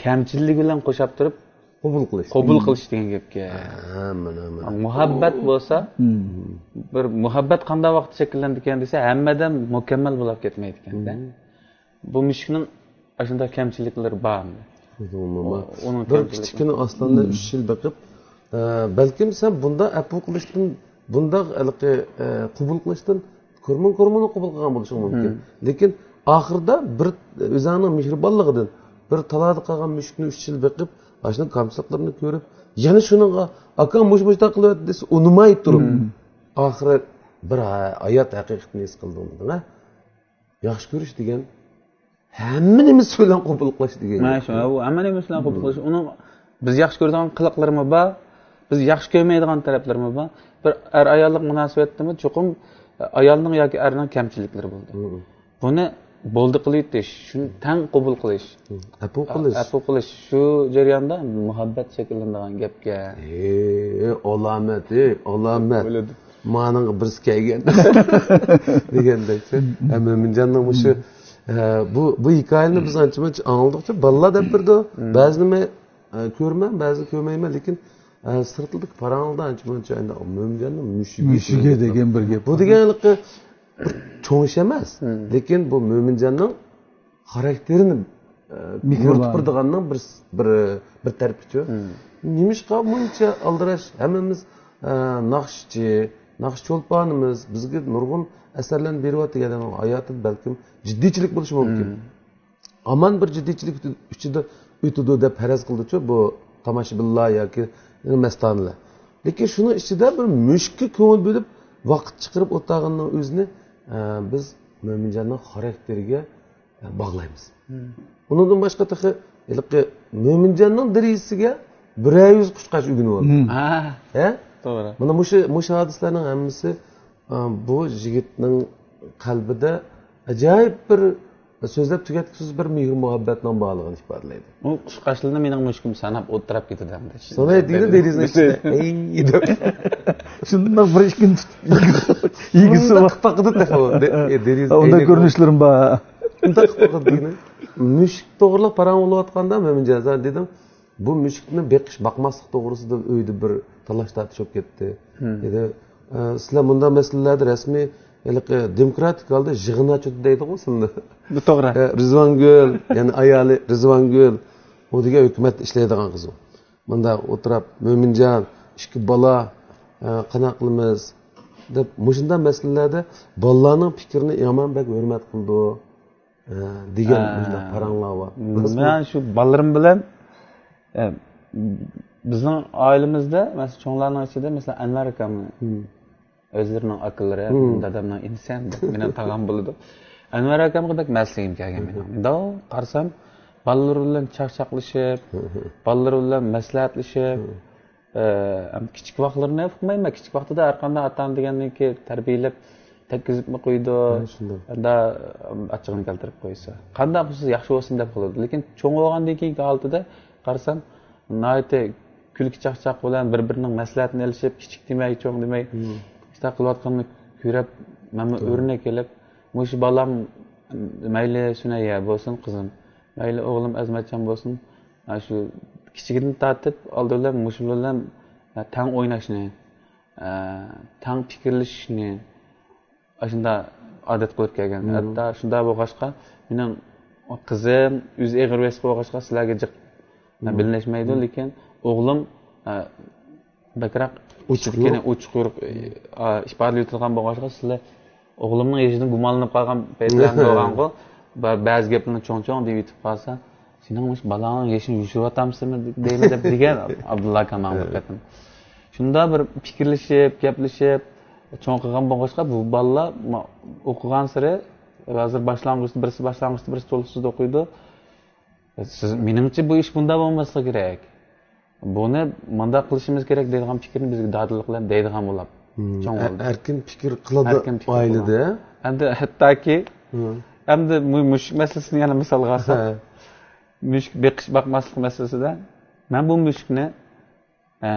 كەمچىللىك بىلەن قوشاپ تۇرۇپ قوبۇل قىلىش. قوبۇل قىلىش دېگەن گەپكەن. ھە، مانا، مانا. مۇھەببەت بولسا، بىر مۇھەببەت قانداق ۋاقىتتا شەكىللىنىدىكەن دېسە، ھەممە ئادەم مۇكەممەل بولاپ كەتمەيدىكەن-دە. بۇ مۈشۈكنىڭ ئاشۇنداق كەمچىلىكلىرى بار. ئۇنىڭ بىر كەمچىلىكى. كىچىككىنە ئاسلاندىن ئۈچ يىل بېقىپ، ئە، بەلكىم سەن بۇنداق ئەپۇ قىلىشتىن، بۇنداق ھېلىقى، ئە، قوبۇل قىلىشتىن كورمون كورموننى قوبۇل قىلغان بولۇشۇڭ مۇمكىن. لېكىن ئاخىرىدا بىر ئۆزۈڭنىڭ مېھرىبانلىقىدىن بىر تالادا قالغان مۈشۈكنى ئۈچ يىل بېقىپ، ئاشۇنىڭ كامچىلىقلىرىنى كۆرۈپ، يەنە شۇنىڭغا، «ئاكا، مۇشۇ، مۇشۇنداق قىلىۋەتتى» دېسە، ئۇنىماي تۇرۇپ، ئاخىرى بىر ھايات ھەقىقىتىنى ھېس قىلدىڭ، بىلدىڭ، ھە؟ ياخشى كۆرۈش دېگەن ھەممە نېمىسى بىلەن قوبۇل قىلىش دېگەن. مانا شۇ، ئۇ ھەممە نېمىسى بىلەن قوبۇل قىلىش. ئۇنىڭ بىز ياخشى كۆرىدىغان قىلىقلىرىمۇ بار، بىز ياخشى كۆرمەيدىغان تەرەپلىرىمۇ بار. بىر ئەر-ئاياللىق مۇناسىۋەتتىمۇ چوقۇم ئايالنىڭ ياكى ئەرنىڭ كەمچىلىكلىرى بولىدۇ. بۇنى بولدى قىلىۋېتىش، شۇنى تەڭ قوبۇل قىلىش. ئەپۇ قىلىش. ئەپۇ قىلىش. شۇ جەرياندا مۇھەببەت شەكىللىنىدىغان گەپكەن. ھېي، ئالامەت، ھېي، ئالامەت. مانىڭغا بىرسى كەلگەن دېگەندەك. ھە، مۆمىنجاننىڭ مۇشۇ، ئە، بۇ، بۇ ھېكايىنى بىز ئانچە-مۇنچە ئاڭلىدۇقچۇ، بالىلار دەپ بېرىدۇ. بەزىنى مەن، ئە، كۆرىمەن، بەزىنى كۆرمەيمەن، لېكىن، ئە، سىرتلىدىكى پاراڭلاردا ئانچە-مۇنچە ئەمدى مۆمىنجاننىڭ مۈشۈكى، مۈشۈكى دېگەن بىر گەپ. بۇ دېگەن ھېلىقى بىر چوڭ ئىش ئەمەس. لېكىن بۇ مۆمىنجاننىڭ خاراكتېرىنى، ئە، مېھرىبان. يورۇتۇپ بېرىدىغاننىڭ بىر، بىر، بىر تەرىپىچۇ. نېمىشقا مۇنچە ئالدىراش؟ ھەممىمىز، ئە، ناخشىچى، ناخشا چولپانىمىز، بىزگە نۇرغۇن ئەسەرلەرنى بېرىۋاتىدۇ. ئادەمنىڭ ھاياتىدا بەلكىم جىددىيچىلىك بولۇشى مۇمكىن. ھامان بىر جىددىيچىلىك ئىچىدە ئۆتىدۇ دەپ پەرەز قىلدىچۇ بۇ تاماشىبىنلار ياكى مەستانىلەر. لېكىن شۇنىڭ ئىچىدە بىر مۈشۈككە كۆڭۈل بۆلۈپ، ۋاقىت چىقىرىپ ئولتۇرغىنىنىڭ ئۆزىنى، ئە، بىز مۆمىنجاننىڭ خاراكتېرىگە باغلايمىز. ئۇنىڭدىن باشقا تېخى ھېلىقى مۆمىنجاننىڭ دېرىزىسىگە بىرەر يۈز قۇشقاچ ئۆگىنىۋالدى. ھە؟ توغرا. مانا مۇشۇ، مۇشۇ ھادىسىلەرنىڭ ھەممىسى، ئا، بۇ يىگىتنىڭ قەلبىدە ئاجايىپ بىر سۆزلەپ تۈگەتكۈسىز بىر مېھىر-مۇھەببەتنىڭ بارلىقىنى ئىپادىلەيدۇ. ئۇ قۇشقاچلىرىنى مېنىڭ مۈشۈكۈم ساناپ ئولتۇراپ كېتىدۇ ئەمدى. ساناي دېگىنى دېرىزىنىڭ ئىچىدە، «ئەي» دەپ. شۇنداق بىر ئىككىنچى يېگىسى بار. تاقىدى تېخى ئۇ. ئۇنداق كۆرۈنۈشلىرىم بار. ئۇنداق قىلىپ دېگىنى. مۈشۈك توغرىلىق پاراڭ بولۇۋاتقاندا، مۆمىنجان، سەن دېدىڭ، بۇ مۈشۈكنى بېقىش، باقماسلىق توغرىسىدا ئۆيدە بىر تالاش-تارتىش بولۇپ كەتتى. دېدى، ئە، سىلەر مۇنداق مەسىلىلەردە رەسمىي، ھېلىقى دېموكراتىك ھالدا يىغىن ئاچىدۇ دەيدىغۇ سىلەرنى. بۇ توغرا. ئە، رىزۋانگۈل، يەنى ئايالى رىزۋانگۈل، ئۇ دېگەن ھۆكۈمەتتە ئىشلەيدىغان قىز ئۇ. مۇنداق ئولتۇرۇپ، مۆمىنجان، ئىككى بالا، ئە، قانداق قىلىمىز؟ دەپ، مۇشۇنداق مەسىلىلەردە بالىلارنىڭ پىكرىنى يامان بەك ھۆرمەت قىلىدۇ، ئە، دېگەن مۇشۇنداق پاراڭلار بار. مەن شۇ بالىلىرىم بىلەن، ئە، بىزنىڭ ئائىلىمىزدە، مەسىلەن، چوڭلارنىڭ ئىچىدە، مەسىلەن، ئەنۋەر ئاكامنى ئۆزلىرىنىڭ ئاكىلىرى، دادامنىڭ ئىنىسى ھەم مېنىڭ تاغام بولىدۇ. ئەنۋەر ئاكامغا بەك مەسلىگىم كەلگەن مېنىڭ. مۇنداق قارىسام، بالىلىرى بىلەن چاقچاقلىشىپ، بالىلىرى بىلەن مەسلىھەتلىشىپ، ئە، ھەم كىچىك ۋاقىتلىرىنى ئۇقمايمەن. كىچىك ۋاقتىدا ھەر قانداق ئاتا-ئانا دېگەننىڭكى تەربىيەلەپ، تەگكۈزۈپمۇ قويىدۇ. ھە، شۇنداق. ھەمدە ئاچچىقىنى كەلتۈرۈپ قويسا. قانداق قىلسا ياخشى بولسۇن دەپ قالىدۇ. لېكىن چوڭ بولغاندىن كېيىنكى ھالىتىدە قارىسام، ناھايىتى كۈلكە-چاقچاق بىلەن بىر-بىرىنىڭ مەسلىھەتىنى ئېلىشىپ، كىچىك دېمەي، چوڭ دېمەي، ئىشتاق قىلىۋاتقىنىنى كۆرۈپ، مەنمۇ ئۆرنەك ئېلىپ، مۇشۇ بالام، مەيلى سۈنەييە بولسۇن، قىزىم، مەيلى ئوغلۇم ئەزمەتجان بولسۇن، ئاشۇ كىچىكىدىن تارتىپ ئالدى بىلەن مۇشۇ بىلەن تەڭ ئويناشنى، تەڭ پىكىرلىشىشنى، ئاشۇنداق ئادەت قىلىپ كەلگەن. ھەتتا شۇنداق بولغاچقا، مېنىڭ قىزىم ئۆزى ئېغىر ۋەزىپە بولغاچقا، سىلەرگە جىق بىلىنەشمەيدۇ، لېكىن ئوغلۇم، ئە، بەكرەك ئوچۇق يورۇق. ئوچۇق يورۇق، ئە، ئىپادىلىۋېتىدىغان بولغاچقا، سىلەر ئوغلۇمنىڭ يېشىدىن گۇمانلىنىپ قالغان پەيتلەرمۇ بولغانغۇ. بە- بەزى گەپلەرنى چوڭ چوڭ دېيىۋېتىپ قالسا، سېنىڭ مۇشۇ بالاڭنىڭ يېشىنى يوشۇرۇۋاتامسەن دەيمەن دەپ دېگەن ئابدۇللا ئاكام ماڭا بىر قېتىم. شۇنداق بىر پىكىرلىشىپ، گەپلىشىپ، چوڭ قىلغان بولغاچقا، بۇ بالىلار ما- ئوقۇغانسېرى، ھازىر باشلانغۇچتا بىرسى، باشلانغۇچتا بىرسى، تولۇقسىزدا ئوقۇيدۇ. سىز، مېنىڭچە، بۇ ئىش بۇنداق بولماسلىقى كېرەك. بۇنى مۇنداق قىلىشىمىز كېرەك دەيدىغان پىكىرنى بىزگە دادىللىق بىلەن دەيدىغان بولۇپ، چوڭ بولدى. ئەركىن پىكىر قىلىدۇ ئائىلىدە. ئەمدى ھەتتاكى، ئەمدى مۇ- مۈشۈك مەسىلىسىنى يەنە مىسالغا ئالساق، مۈشۈك بېقىش، باقماسلىق مەسىلىسىدە، مەن بۇ مۈشۈكنى، ئە،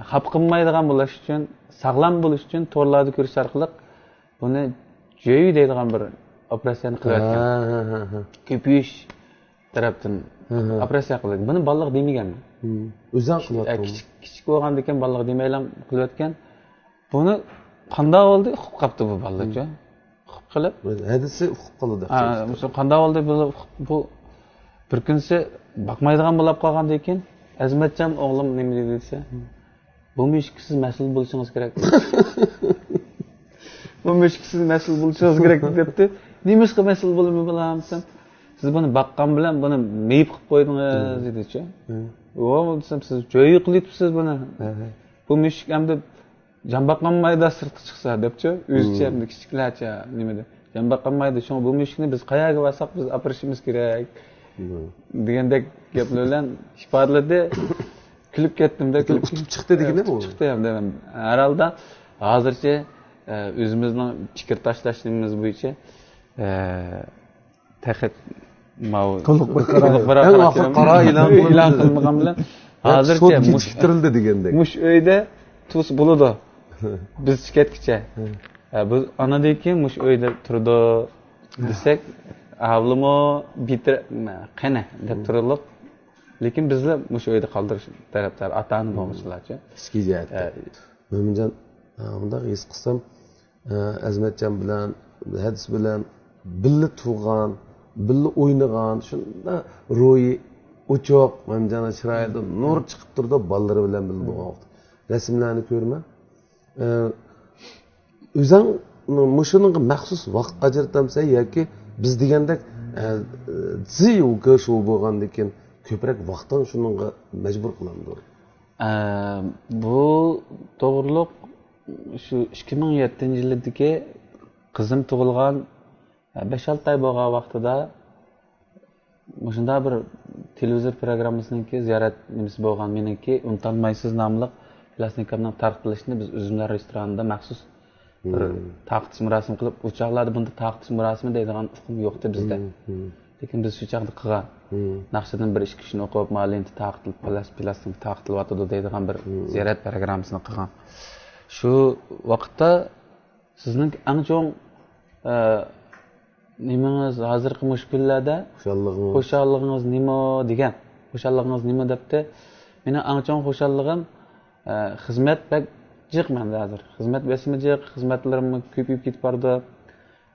خاپا قىلمايدىغان بولۇش ئۈچۈن، ساغلام بولۇش ئۈچۈن تورلاردا كۆرۈش ئارقىلىق بۇنى جۆيۈ دەيدىغان بىر ئوپېراتسىيەنى قىلىۋەتكەن. كۆپىيىش تەرەپتىن ئوپېراتسىيە قىلدى. بۇنى بالىلىق دېمىگەن. ئۆزۈڭ قىلىۋەتكەن. كىچىك، كىچىك بولغاندىكىن بالىلىق دېمەيلا قىلىۋەتكەن. بۇنى قانداق بولدى؟ ئۇقۇپ قاپتۇ بۇ بالىلارچۇ. ئۇقۇپ قېلىپ. ھەدىسى ئۇقۇپ قالىدۇ. قانداق بولدى؟ بۇ، بۇ بىر كۈنسى باقمايدىغان بولۇپ قالغاندىن كېيىن، ئەزمەتجان ئوغلۇم نېمە دېدى دېسە، بۇ مۈشۈككە سىز مەسئۇل بولۇشىڭىز كېرەك. بۇ مۈشۈككە سىز مەسئۇل بولۇشىڭىز كېرەك دەپتۇ. نېمىشقا مەسئۇل بولىمەن بالام دېسەم، سىز بۇنى باققان بىلەن بۇنى مېيىپ قىلىپ قويدىڭىز دېدىچۇ. ئۇ دېسەم، سىز جۆيۈ قىلىۋېتىپسىز بۇنى. بۇ مۈشۈك ئەمدى جان باقالمايدۇ سىرتقا چىقسا دەپچۇ، ئۆزىچە ئەمدى كىچىكلەرچە نېمىدە. جان باقالمايدۇ، شۇڭا بۇ مۈشۈكنى بىز قەيەرگە بارساق بىز ئاپىرىشىمىز كېرەك دېگەندەك گەپلەر بىلەن ئىپادىلىدى. كۈلۈپ كەتتىمدە، كۈلۈپ ئۇتۇپ چىقتى دېگىنى ئۇتۇپ چىقتى ئەمدى. ھەر ھالدا ھازىرچە، ئە، ئۆزىمىزنىڭ پىكىر تاشلاشلىرىمىز بويىچە، ئە، تېخى ماۋۇ تولۇق بىر قارار، تولۇق بىر قارار ئېلان قىلىنمىغان بىلەن ھازىرچە مۇش-، كېچىكتۈرۈلدى دېگەندەك. مۇش ئۆيدە تۇرسا بولىدۇ. بىز چىقىپ كەتكىچە. ھە، بۇ ئانىدىن كېيىن مۇش ئۆيدە تۇرىدۇ دېسەك، ئاۋۇلىمۇ بىتەر-، قېنى دەپ تۇرۇلۇپ، لېكىن بىزلا مۇش ئۆيدە قالدۇرۇش تەرەپدار، ئاتا-ئانا بولغۇچىلارچە. ئىچكى جەھەتتە. ھە. مۆمىنجان، ھە، مۇنداق ھېس قىلسام، ئە، ئەزمەتجان بىلەن، ھەدىس بىلەن بىللە تۇرغان، بىللە ئوينىغان، شۇنداق روھى ئوچۇق، مەمجاننىڭ چىرايىدا نۇر چىقىپ تۇرىدۇ، بالىلىرى بىلەن بىللە بولغان ۋاقىت. رەسىملەرنى كۆرىمەن. ئە، ئۆزەڭ مۇشۇنىڭغا مەخسۇس ۋاقىت ئاجرىتامسەن ياكى بىز دېگەندەك، ئە، زىي ۋۇكېشۇ بولغاندىن كېيىن كۆپرەك ۋاقتىڭ شۇنىڭغا مەجبۇر قىلامدۇ؟ ئە، بۇ توغرۇلۇق شۇ ئىككى مىڭ يەتتىنچى يىلىدىكى قىزىم تۇغۇلغان، ئە، بەش-ئالتە ئاي بولغان ۋاقتىدا مۇشۇنداق بىر تېلېۋىزور پروگراممىسىنىڭكى زىيارەت نېمىسى بولغان، مېنىڭكى ئۇنتۇلمايسىز ناملىق پىلاستىنكامنىڭ تارقىتىلىشىنى بىز ئۆزۈملەر رېستورانىدا مەخسۇس بىر تارقىتىش مۇراسىمى قىلىپ، ئۇ چاغلاردا بۇنداق تارقىتىش مۇراسىمى دەيدىغان ئۇقۇم يوقتى بىزدە. لېكىن بىز شۇ چاغدا قىلغان. ناخشىدىن بىر ئىككى كۈشنى ئوقۇپ، ما لېنتا تارقىتىلىپ، پىلاس-، پىلاستىنكا تارقىتىلىۋاتىدۇ دەيدىغان بىر زىيارەت پروگراممىسىنى قىلغان. شۇ ۋاقىتتا سىزنىڭ ئەڭ چوڭ، ئە، نېمىڭىز ھازىرقى مۇشۇ كۈنلەردە؟ خۇشاللىقىڭىز. خۇشاللىقىڭىز نېمە دېگەن. خۇشاللىقىڭىز نېمە دەپتۇ. مېنىڭ ئەڭ چوڭ خۇشاللىقىم، ئە، خىزمەت بەك جىق مەندە ھازىر. خىزمەت بېسىمى جىق، خىزمەتلىرىممۇ كۆپىيىپ كېتىپ بارىدۇ.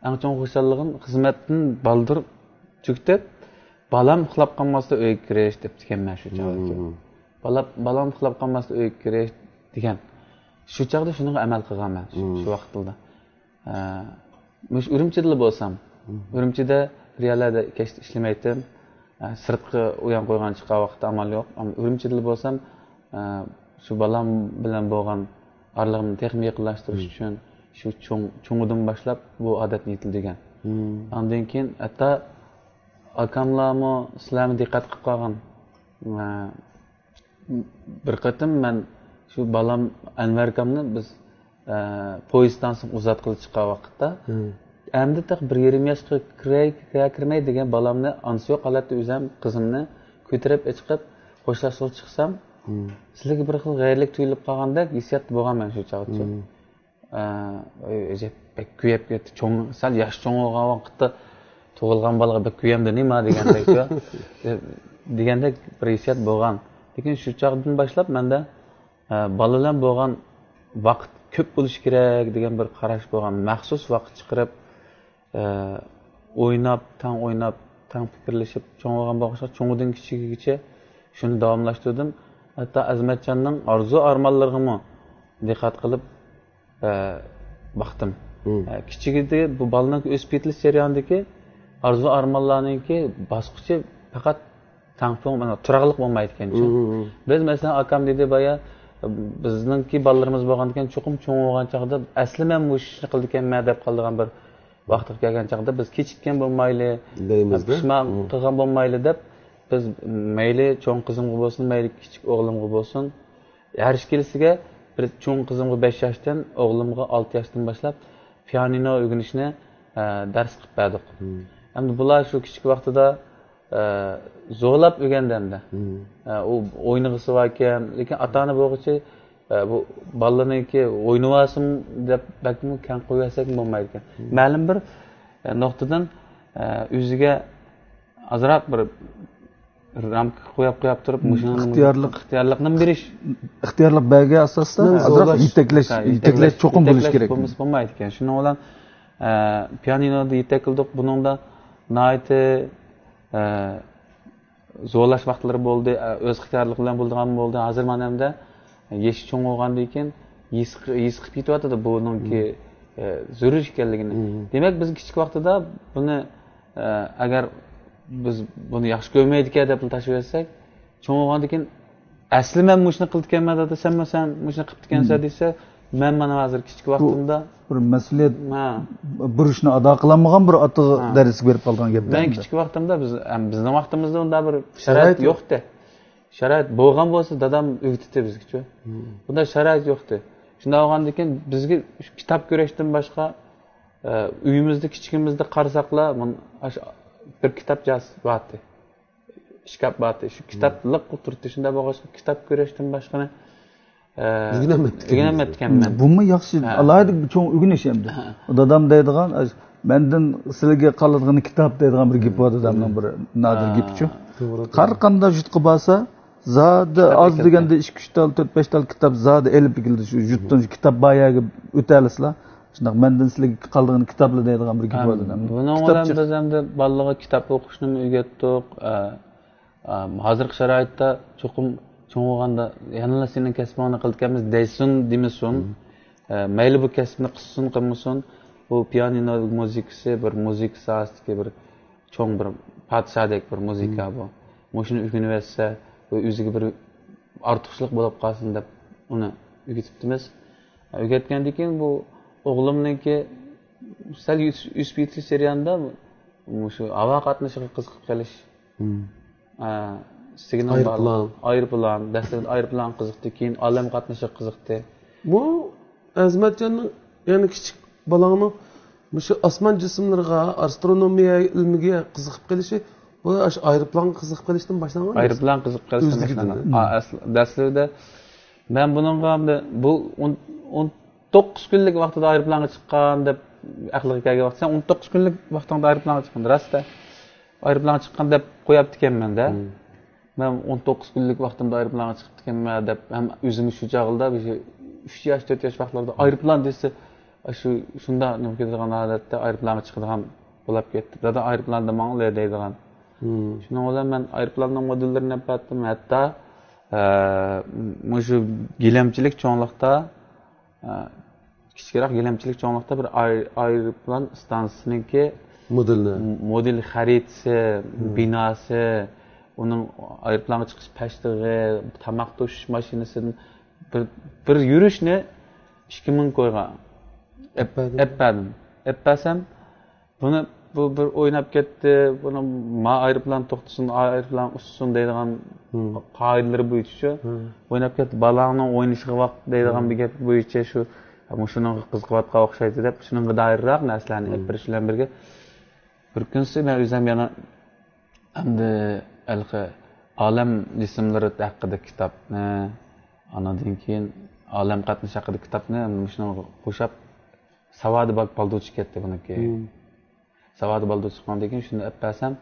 ئەڭ چوڭ خۇشاللىقىم خىزمەتتىن بالدۇر چۈكتۈپ، بالام ئۇخلاپ قالماستا ئۆيگە كىرىش دەپتىكەنمەن شۇ چاغدا. بالام، بالام ئۇخلاپ قالماستا ئۆيگە كىرىش دېگەن. شۇ چاغدا شۇنىڭغا ئەمەل قىلغانمەن شۇ، شۇ ۋاقىتلاردا. ئە، مۇشۇ ئۈرۈمچىدىلا بولسام، ئۈرۈمچىدە بىر يەرلەردە كەچتە ئىشلىمەيتتىم. ئە، سىرتقا ئۇيان قويغان چىققان ۋاقىتتا ئامال يوق. ئەمما ئۈرۈمچىدىلا بولسام، ئە، شۇ بالام بىلەن بولغان ئارىلىقىمنى تېخىمۇ يېقىنلاشتۇرۇش ئۈچۈن شۇ چوڭ، چوڭىدىن باشلاپ بۇ ئادەتنى يېتىلدۈرگەن. ئاندىن كېيىن ھەتتا ئاكاملارمۇ سىلەرمۇ دىققەت قىلىپ قالغان. ئە، بىر قېتىم مەن شۇ بالام ئەنۋەركامنى بىز، ئە، پويىز ئىستانسىسىغا ئۇزاتقىلى چىققان ۋاقىتتا، ئەمدى تېخى بىر يېرىم ياشقا كىرەي، كىرەر كىرمەي دېگەن بالامنى ئانىسى يوق ھالەتتە ئۆزەم قىزىمنى كۆتۈرۈپ ئېچىقىپ خوشلاشقىلى چىقسام، سىلەرگە بىر خىل غەيرىيلىك تۇيۇلۇپ قالغاندەك ھېسسىياتتا بولغانمەن شۇ چاغدىچۇ. ئە، ئەي، ئەجەب، بەك كۆيۈپ كەتتى. چوڭ، سەل ياش چوڭ بولغان ۋاقىتتا تۇغۇلغان بالىغا بەك كۆيەمدۇ نېمە دېگەندەك، دېگەندەك بىر ھېسسىيات بولغان. لېكىن شۇ چاغدىن باشلاپ مەندە، ئە، بالا بىلەن بولغان ۋاقىت كۆپ بولۇشى كېرەك دېگەن بىر قاراش بولغان. مەخسۇس ۋاقىت چىقىرىپ، ئە، ئويناپ، تەڭ ئويناپ، تەڭ پىكىرلىشىپ، چوڭ بولغان بولغاچقا، چوڭىدىن كىچىكىگىچە شۇنى داۋاملاشتۇردۇم. ھەتتا ئەزمەتجاننىڭ ئارزۇ-ئارمانلىرىغىمۇ دىققەت قىلىپ، ئە، باقتىم. ئە، كىچىكىدە بۇ بالىنىڭ ئۆسۈپ يېتىلىش جەريانىدىكى ئارزۇ ئارمانلارنىڭكى باسقۇچى پەقەت تەڭپۇڭ، مانا، تۇراقلىق بولمايدىكەنچۇ. مم. بىز، مەسىلەن، ئاكام دېدى بايا، بىزنىڭكى بالىلىرىمىز بولغاندىكىن، چوقۇم چوڭ بولغان چاغدا، ئەسلى مەن مۇشۇ ئىشنى قىلىدىكەنمەن دەپ قالىدىغان بىر ۋاقىتقا كەلگەن چاغدا، بىز كېچىككەن بولمايلى، دەيمىزدە. پىشمان مم. قىلغان بولمايلى دەپ، بىز مەيلى چوڭ قىزىمغا بولسۇن، مەيلى كىچىك ئوغلۇمغا بولسۇن، ھەر ئىككىلىسىگە، بىر چوڭ قىزىمغا بەش ياشتىن، ئوغلۇمغا ئالتە ياشتىن باشلاپ پىيانىنو ئۆگىنىشنى، ئە، دەرس قىلىپ بەردۇق. مم. ئەمدى بۇلار شۇ كىچىك ۋاقتىدا، ئە، زورلاپ ئۆگەندى ئەمدى. مم. ئە، ئۇ ئوينىغۇسى باركەن، لېكىن ئاتا-ئانا بولغۇچى، ئە، بۇ بالىنىڭكى ئوينىۋالسۇن دەپ بەكمۇ كەڭ قويۇۋەرسەكمۇ بولمايدىكەن. مم. مەلۇم بىر، ئە، نۇقتىدىن، ئە، ئۆزىگە ئازراق بىر رامكا قويۇپ، قويۇپ تۇرۇپ، مم، مۇشۇنىڭ ئىختىيارلىق. ئىختىيارلىقنى بېرىش. ئىختىيارلىق بەرگەن ئاساستا، مم، ئازراق زورلاش. يېتەكلەش، ھە، يېتەكلەش يېتەكلەش، چوقۇم بولۇشى يېتەكلەش كېرەك. بولمىسا بولمايدىكەن. شۇنىڭ بىلەن، ئە، پىيانىنودا يېتەكلىدۇق. بۇنىڭدا ناھايىتى، ئە، زورلاش ۋاقىتلىرى بولدى، ئە، ئۆز ئىختىيارلىقى بىلەن بولىدىغان بولدى. ھازىر مانا ئەمدى يېشى چوڭ بولغاندىن كېيىن ھېس، ھېس قىلىپ يېتىۋاتىدۇ بۇنىڭكى، مم. ئە، زۆرۈر ئىكەنلىكىنى. مم. دېمەك، بىز كىچىك ۋاقتىدا بۇنى، ئە، ئەگەر بىز بۇنى ياخشى كۆرمەيدىكەن دەپلا تاشلىۋەتسەك، چوڭ بولغاندىن كېيىن، ئەسلى مەن مۇشۇنى قىلىدىكەنمەن، دادا، سەنمۇ، سەن مۇشۇنى قىپتىكەنسەن، مم. دېسە، مەن مانا ھازىر كىچىك بۇ ۋاقتىمدا بىر مەسئۇلىيەت، ھە. بۇرچنى ئادا قىلالمىغان بىر ئاتىغا ھە. دەرسكە بېرىپ قالىدىغان گەپ مەن ئەمدى. كىچىك ۋاقتىمدا بىز، ئەم، بىزنىڭ ۋاقتىمىزدا ئۇنداق بىر شارائىت شارائىت يوق. يوقتى. شارائىت بولغان بولسا، دادام ئۆگىتەتتى بىزگىچۇ. مم. بۇنداق شارائىت يوقتى. شۇنداق بولغاندىن كېيىن بىزگە شۇ كىتاب كۆرۈشتىن باشقا، ئە، ئۆيىمىزدە، كىچىكىمىزدە قارىساقلا، مۇن-، ئاشۇ بىر كىتاب جاز بارتى. ئىشكاپ بارتى. شۇ كىتاب لىق تۇرتتى. شۇنداق بولغاچقا، كىتاب كۆرۈشتىن باشقىنى، ئە، ئۆگىنەلمەپتىكەنمىز. ئۆگىنەلمەپتىكەنمەن. بۇمۇ ياخشى، ھە. ئالاھىدە بىر چوڭ ئۆگىنىش ئەمدى. ھە. دادام دەيدىغان، مەندىن سىلىگە قالىدىغىنى كىتاب دەيدىغان بىر گېپى بار دادامنىڭ، بىر نادىر ھە. گېپىچۇ. توغرا، توغرا. قارىغاندا يۇرتقا بارسا، زادى كىتاب ئاز ئەكەلدى. دېگەندە ئىككى، ئۈچ تال، تۆت، بەش تال كىتاب زادى ئېلىپ كېلىدۇ. شۇ يۇرتتىن شۇ كىتاب بار يەرگە ئۆتەلىسىلا. شۇنداق، مەندىن سىلىگە قالىدىغىنى كىتابلا دەيدىغان بىر گېپى بار دادامنىڭ. بۇنىڭ بىلەن بىز ئەمدى بالىلارغا كىتاب ئوقۇشنىمۇ ئۆگەتتۇق. ئە، ئە، ھازىرقى شارائىتتا چوقۇم چوڭ بولغاندا يەنىلا سېنىڭ كەسپىڭنى قىلىدىكەنمىز دەيسۇن، دېمىسۇن. ئە، مەيلى بۇ كەسىپنى قىلسۇن، قىلمىسۇن، بۇ پىيانىنو مۇزىكىسى بىر مۇزىكا ساھەسىدىكى بىر چوڭ بىر پادىشاھدەك بىر مۇزىكا بۇ. مۇشۇنى ئۆگىنىۋەتسە، بۇ ئۆزىگە بىر ئارتۇقچىلىق بولۇپ قالسۇن دەپ ئۇنى ئۆگىتىپتىمىز. ئۆگەتكەندىن كېيىن بۇ ئوغلۇمنىڭكى سەل يۈس-، ئۆسۈپ يېتىش جەريانىدا مۇشۇ ھاۋا قاتنىشىغا قىزىقىپ قېلىش. مم. ئە، سىگنال بار. ئايروپىلان. ئايروپىلان. دەسلەپتە ئايروپىلانغا قىزىقتى، كېيىن ئالەم قاتنىشىغا قىزىقتى. بۇ ئەزىمەتجاننىڭ، يەنى كىچىك بالاڭنىڭ مۇشۇ ئاسمان جىسىملىرىغا، ئاسترونومىيە ئىلمىگە قىزىقىپ قېلىشى، بۇ ئاشۇ ئايروپىلانغا قىزىقىپ قېلىشتىن باشلانغان نەرسە. ئايروپىلان قىزىقىپ قېلىشتىن ئۆزلۈكىدىن. باشلانغان. مم. ئا، ئەسلى، دەسلىپىدە مەن بۇنىڭغا ئەمدى بۇ ئون، ئون توققۇز كۈنلۈك ۋاقتىدا ئايروپىلانغا چىققان دەپ ئەقلىگە كەلگەن ۋاقىت، سەن ئون توققۇز كۈنلۈك ۋاقتىڭدا ئايروپىلانغا چىققان، راست-دە. ئايروپىلانغا چىققان دەپ قويۇپتىكەنمەن-دە. مم. مەن ئون توققۇز كۈنلۈك ۋاقتىمدا ئايروپىلانغا چىقىپتىكەنمەن دەپ، ھەم ئۆزۈممۇ شۇ چاغلاردا بىر ئۈچ ياش، تۆت ياش ۋاقىتلاردا ئايروپىلان دېسە، شۇ، شۇنداق نېمە كېتىدىغان ھالەتتە ئايروپىلانغا چىقىدىغان بولۇپ كەتتى. دادا، ئايروپىلاندا ماڭىلى دەيدىغان. مم. شۇنىڭ بىلەن مەن ئايروپىلاننىڭ مودېللىرىنى ئەپ بەردىم. ھەتتا، ئە، مۇشۇ گىلەمچىلىك چوڭلۇقتا، ئە، كىچىكرەك گىلەمچىلىك چوڭلۇقتا بىر ئاي-، ئايروپىلان ئىستانسىسىنىڭكى مودېلى. مودېل خەرىتىسى، مم. بىناسى، ئۇنىڭ ئايروپىلانغا چىقىش پەشتىقى، تاماق توشۇش ماشىنىسىدىن بىر، بىر يۈرۈشنى ئىككى مىڭ كويغا ئەپ، ئەپ بەردىم. ئەپ بەردىم. ئەپ بەرسەم، بۇنى، بۇ بىر ئويناپ كەتتى، بۇنى ما ئايروپىلان توختىسۇن، ئا ئايروپىلان ئۇچسۇن دەيدىغان مم. قائىدىلىرى بويىچە شۇ. مم. ئويناپ كەتتى، بالاڭنىڭ ئوينىشىغا ۋاقىت دەيدىغان مم. بىر گەپ بويىچە شۇ، مۇشۇنىڭغا قىزىقىۋاتقان ئوخشايدۇ دەپ، شۇنىڭغا دائىرراق نەرسىلەرنى ئېلىپ مم. بېرىش بىلەن بىرگە، بىر كۈنسى مەن ئۆزۈم يەنە ئەمدى ھېلىقى ئالەم جىسىملىرى ھەققىدە كىتابنى، ئاندىن كېيىن ئالەم قاتنىشى ھەققىدە كىتابنى مۇشۇنىڭغا قوشاپ، ساۋادى بار بالدۇرچە كەتتى بۇنىڭكى. مم. ساۋادى بالدۇر چىققاندىن كېيىن شۇنى ئەپ بەرسەم،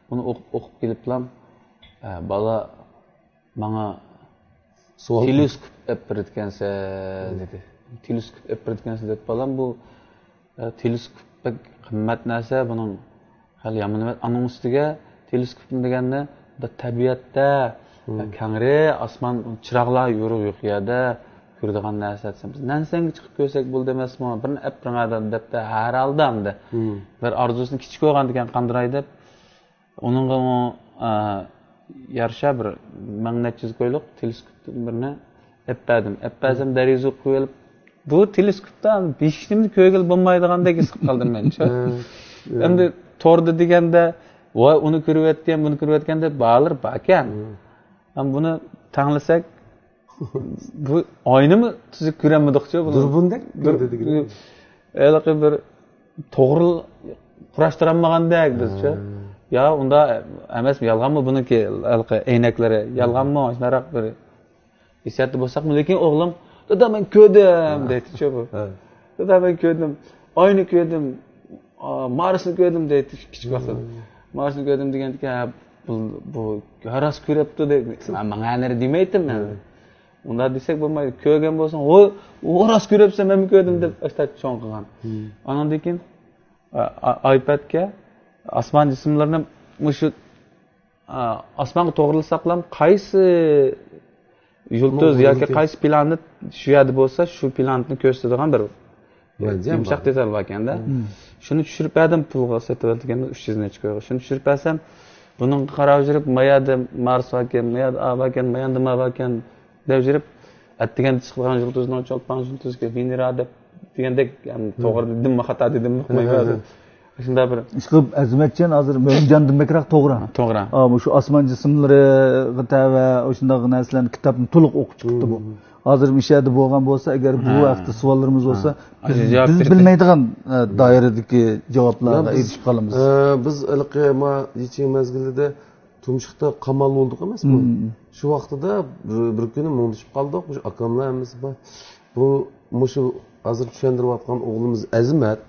بۇنى ئوقۇپ، ئوقۇپ كېلىپلا، ئە، بالا ماڭا سوئال تېلېسكوپ ئەپ بېرىدىكەنسەن، مم. دېدى. تېلېسكوپ ئەپ بېرىدىكەنسەن دەپ، بالام، بۇ، ئە، تېلېسكوپ بەك قىممەت نەرسە، بۇنىڭ خېلى يامان ئەمەس. ئانىڭ ئۈستىگە تېلېسكوپ دېگەننى بۇ تەبىئەتتە، مم. ئە، كەڭرى، ئاسمان، چىراغلار يورۇق يوق يەردە، كۆرىدىغان نەرسە دېسەم، بىز نەنسەنگە چىقىپ كۆرسەك بولدى ئەمەسمۇ؟ بىرنى ئەپ بېرىڭە دەپتە، ھەر ھالدا ئەمدى. بىر ئارزۇسىنى كىچىك قويغاندىكەن قاندىراي دەپ، ئۇنىڭغا ئۇ، ئا، يارىشا بىر مىڭ نەچچە يۈز كويلۇق تېلېسكوپتىن بىرنى ئەپ بەردىم. ئەپ بەرسەم، دەرىزىگە قويۇۋېلىپ، بۇ تېلېسكوپتا ھېچنېمىنى كۆرگىلى بولمايدىغاندەك ھېس قىلىپ قالدىم مەن. ئەمدى توردا دېگەندە، ۋاي، ئۇنى كۆرۈۋەتكەن، بۇنى كۆرۈۋەتكەن دەپ باھالار باركەن. ھەم بۇنى تەڭلىسەك، بۇ ئاينىمۇ تۈزۈك كۆرەلمىدۇقچۇ بۇنى. دۇربۇندەك بىر، كۆردى دېگىنى. بىر، ھېلىقى بىر توغرا قۇراشتۇرالمىغاندەك بىزچە. يا ئۇندا ئەمەس، يالغانمۇ بۇنىڭكى ھېلىقى ئەينەكلىرى؟ يالغانمۇ؟ شۇنداقراق بىر ھېسسىياتتا بولساقمۇ، لېكىن ئوغلۇم، «دادا، مەن كۆردۈم!» دەيتتىچۇ بۇ. «دادا، مەن كۆردۈم. ئاينى كۆردۈم. ئا، مارسنى كۆردۈم» دەيتتى كىچىك ۋاقتىدا. «مارسنى كۆردۈم» دېگەندىكىن، «ھە، بۇ، بۇ راست كۆرۈپتۇ» دەيدۇ. مەن ماڭا نېرى دېمەيتتىم مەن. ئۇنداق دېسەك بولمايدۇ. كۆرگەن بولساڭ، «ھو، ھو، راست كۆرۈپسەن، مەنمۇ كۆردۈم» دەپ ئاشتا چوڭ قىلغان. ئانىڭدىن كېيىن، ئا، ئا، ئايپەدكە ئاسمان جىسىملىرىنى مۇشۇ، ئا، ئاسمانغا توغرىلىساقلام، قايسى يۇلتۇز ياكى قايسى پلانېت شۇ يەردە بولسا، شۇ پلانېتنى كۆرسىتىدىغان بىر يۇمشاق دېتال باركەندە. شۇنى چۈشۈرۈپ بەردىم پۇلغا، سېتىۋېتىلگەن ئۈچ يۈز نەچچە كويغا. شۇنى چۈشۈرۈپ بەرسەم، بۇنىڭغا قاراپ يۈرۈپ، ما يەردە مارس باركەن، ما يەردە ئا باركەن، ما يەردە ما باركەن دەپ يۈرۈپ، ئەتىگەندە چىقىدىغان يۇلتۇزنىڭ چولپان يۇلتۇزى ۋېنېرا دەپ دېگەندەك، يەنى توغرا دېدىممۇ، خاتا دېدىممۇ ئۇقمايمەن ھازىر. شۇنداق بىر ئىشقىلىپ، ئەزىمەتجان ھازىر مۆمىنجاندىن بەكرەك توغرا. توغرا. ئا، مۇشۇ ئاسمان جىسىملىرىغا تەۋە شۇنداق نەرسىلەرنى، كىتابنى تولۇق ئوقۇپ چىقىپتۇ بۇ. ھازىر مۇشۇ يەردە بولغان بولسا، ئەگەر بۇ ھەقتە سوئاللىرىمىز بولسا، بىز، بىز بىلمەيدىغان، ئە، دائىرىدىكى جاۋابلارغا ئېرىشىپ قالىمىز. ئە، بىز ھېلىقى ما يېچىن مەزگىلىدە تۇمشۇقتا قامال بولدۇق ئەمەسمۇ؟ شۇ ۋاقتىدا بىر، بىر كۈنى مۇڭدىشىپ قالدۇق. مۇشۇ ئاكاملار ھەممىسى بار. بۇ، مۇشۇ ھازىر چۈشەندۈرۈۋاتقان ئوغلىمىز ئەزىمەت،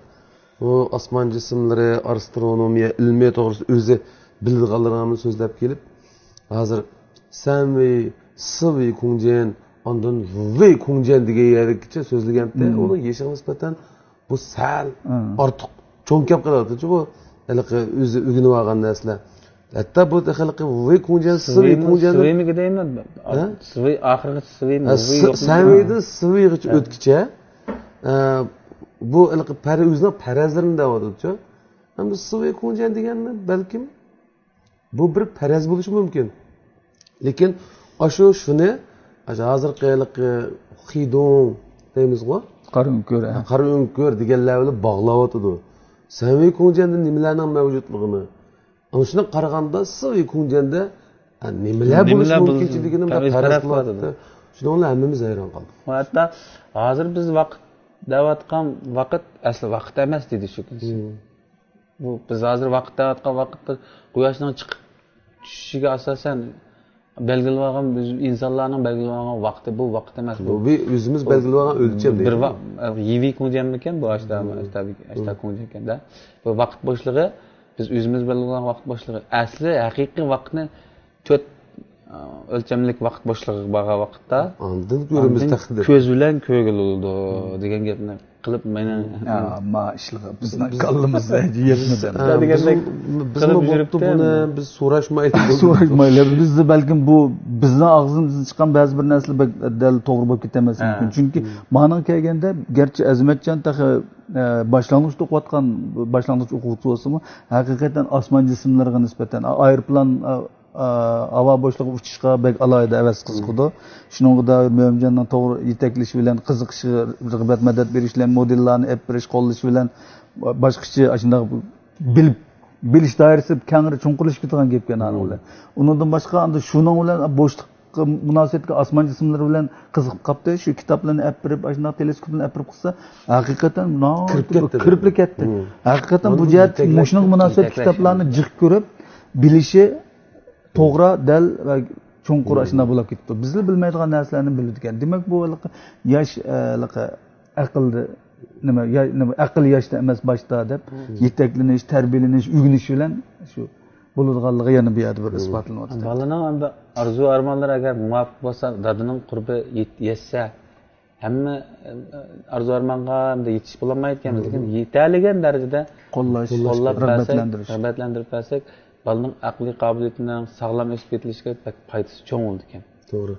بۇ ئاسمان جىسىملىرى، ئاسترونومىيە ئىلمى توغرىسىدا ئۆزى بىلىدىغانلىرىنى سۆزلەپ كېلىپ، ھازىر سەنۋېي، سىۋېي كۇڭجيەن، ئاندىن ۋېي كۇڭجيەن دېگەن يەرگىچە سۆزلىگەنتى. ئۇنىڭ يېشىغا نىسبەتەن بۇ سەل ئارتۇق چوڭ كەپ قېلىۋاتىدۇ بۇ، ھېلىقى ئۆزى ئۆگىنىۋالغان نەرسىلەر. ھەتتا بۇ ھېلىقى ۋېي كۇڭجيەن، سىۋېي كۇڭجيەن دەپ، سىۋېيمىكى دەيمەن. ھە؟ سىۋېي ئاخىرغىچە سىۋېيمۇ؟ ھە، ۋېي يوقمۇ؟ سەنۋېيدىن سىۋېيغىچە ئۆتكىچە، ئە، بۇ ھېلىقى پەرە-، ئۆزىنىڭ پەرەزلىرىنى دەۋاتىدۇچۇ. ئەمدى سىۋېي كۇڭجيەن دېگەننى بەلكىم بۇ بىر پەرەز بولۇشى مۇمكىن. لېكىن ئاشۇ شۇنى، ئاشۇ ھازىرقى ھېلىقى خىدۇڭ دەيمىزغۇ؟ قارا ئۆڭكۈر، ھە. قارا ئۆڭكۈر دېگەنلەر بىلەن باغلاۋاتىدۇ. سەنۋېي كۇڭجيەندە نېمىلەرنىڭ مەۋجۇتلۇقىنى، ئانا شۇنداق قارىغاندا سىۋېي كۇڭجيەندە، ھە، نېمىلەر بولۇشى مۇمكىنچىلىكىنى بىر پەرەز قىلىۋاتىدۇ. شۇنىڭ بىلەن ھەممىمىز ھەيران قالدۇق. ھەتتا ھازىر بىز ۋاقىت دەۋاتقان ۋاقىت ئەسلى ۋاقىت ئەمەس دېدى شۇ كۈنسى. بۇ بىز ھازىر ۋاقىت دەۋاتقان ۋاقىتتا قۇياشنىڭ چىقىپ چۈشۈشىگە ئاساسەن بەلگىلىۋالغان، بىز ئىنسانلارنىڭ بەلگىلىۋالغان ۋاقتى، بۇ ۋاقىت ئەمەس. بۇ بىر ئۆزىمىز بەلگىلىۋالغان ئۆلچەم بىر دەيدۇ. ۋا-، يىۋېي كۇڭجيەنمىكەن بۇ؟ ئاشتا، ئاشتا، ئاشتا كۇڭجيەنكەندە. بۇ ۋاقىت بوشلۇقى، بىز ئۆزىمىز بەلگىلىۋالغان ۋاقىت بوشلۇقى. ئەسلى ھەقىقىي ۋاقىتنى تۆت، ئە، ئۆلچەملىك ۋاقىت بوشلۇقىغا بارغان ۋاقىتتا، ئاندىن كۆرىمىز تەقدىر. كۆز بىلەن كۆرگىلى بولىدۇ دېگەن گەپنى قىلىپ مېنىڭ، ھە، ما ئىشلىقى بىزنىڭ كاللىمىزدا يەتمىدى. ھە، دېگەندەك بىزمۇ، بىزمۇ قىلىپ بوپتۇ يۈرۈپتۇ بۇنى، ئەمدى. بىز سوراشمايلى. سوراشمايلى. بىز بەلكىم بۇ بىزنىڭ ئاغزىمىزدىن چىققان بەزى بىر نەرسىلەر بەك دەل توغرا بولۇپ كېتەلمەسلىكى مۇمكىن. ھە. چۈنكى مانىڭغا كەلگەندە، گەرچە ئەزىمەتجان تېخى، ئە، باشلانغۇچتا ئوقۇۋاتقان باشلانغۇچ ئوقۇغۇچى بولسىمۇ، ھەقىقەتەن ئاسمان جىسىملىرىغا نىسبەتەن، ئايروپىلان، ئا، ئا، ھاۋا بوشلۇقىغا ئۇچۇشقا بەك ئالاھىدە ھەۋەس قىزىقىدۇ. شۇنىڭغا دائىر مۆمىنجاننىڭ توغرا يېتەكلىشى بىلەن، قىزىقىشى، رىغبەت، مەدەت بېرىشى بىلەن، مودېللارنى ئېلىپ بېرىش، قوللىشى بىلەن باشقىچە ئاشۇنداق بىلىپ، بىلىش دائىرىسى كەڭرى، چوڭقۇرلىشىپ كېتىدىغان گەپكەن ئانىڭ بىلەن. ئۇنىڭدىن باشقا، ئەمدى شۇنىڭ بىلەن بوشلۇققا مۇناسىۋەتلىك ئاسمان جىسىملىرى بىلەن قىزىقىپ قاپتۇ. شۇ كىتابلارنى ئېلىپ بېرىپ، ئاشۇنداق تېلېسكوپنى ئېلىپ بېرىپ قىلسا، ھەقىقەتەن كىرىپلا كەتتى. ھەقىقەتەن بۇ جەھەتتە مۇشۇنىڭغا مۇناسىۋەتلىك كىتابلارنى جىق كۆرۈپ بىلىشى توغرا، دەل ۋە چوڭقۇر ئاشۇنداق بولۇپ كېتىپتۇ. بىزلا بىلمەيدىغان نەرسىلەرنى بىلىدىكەن. دېمەك، بۇ ھېلىقى ياش، ئە، ھېلىقى ئەقىلدە، نېمە، يا-، نېمە، ئەقىل ياشتا ئەمەس باشتا دەپ، يېتەكلىنىش، تەربىيەلىنىش، ئۆگىنىش بىلەن شۇ بولىدىغانلىقى يەنە بۇ يەردە بىر ئىسپاتلىنىۋاتىدۇ. بالىنىڭ ئەمدى ئارزۇ ئارمانلىرى ئەگەر مۇۋاپىق بولسا، دادىنىڭ قۇربى يېت-، يەتسە، ھەممە، ئە، ئارزۇ ئارمانغا ئەمدى يېتىش بولالمايدىكەن، لېكىن يېتەلىگەن دەرىجىدە قوللاش، قوللاپ بەرسەك، رىغبەتلەندۈرۈش. رىغبەتلەندۈرۈپ بەرسەك، بالىنىڭ ئەقلىي قابىلىيىتىنىڭ ساغلام ئۆسۈپ يېتىلىشىگە بەك پايدىسى چوڭ بولىدىكەن. توغرا.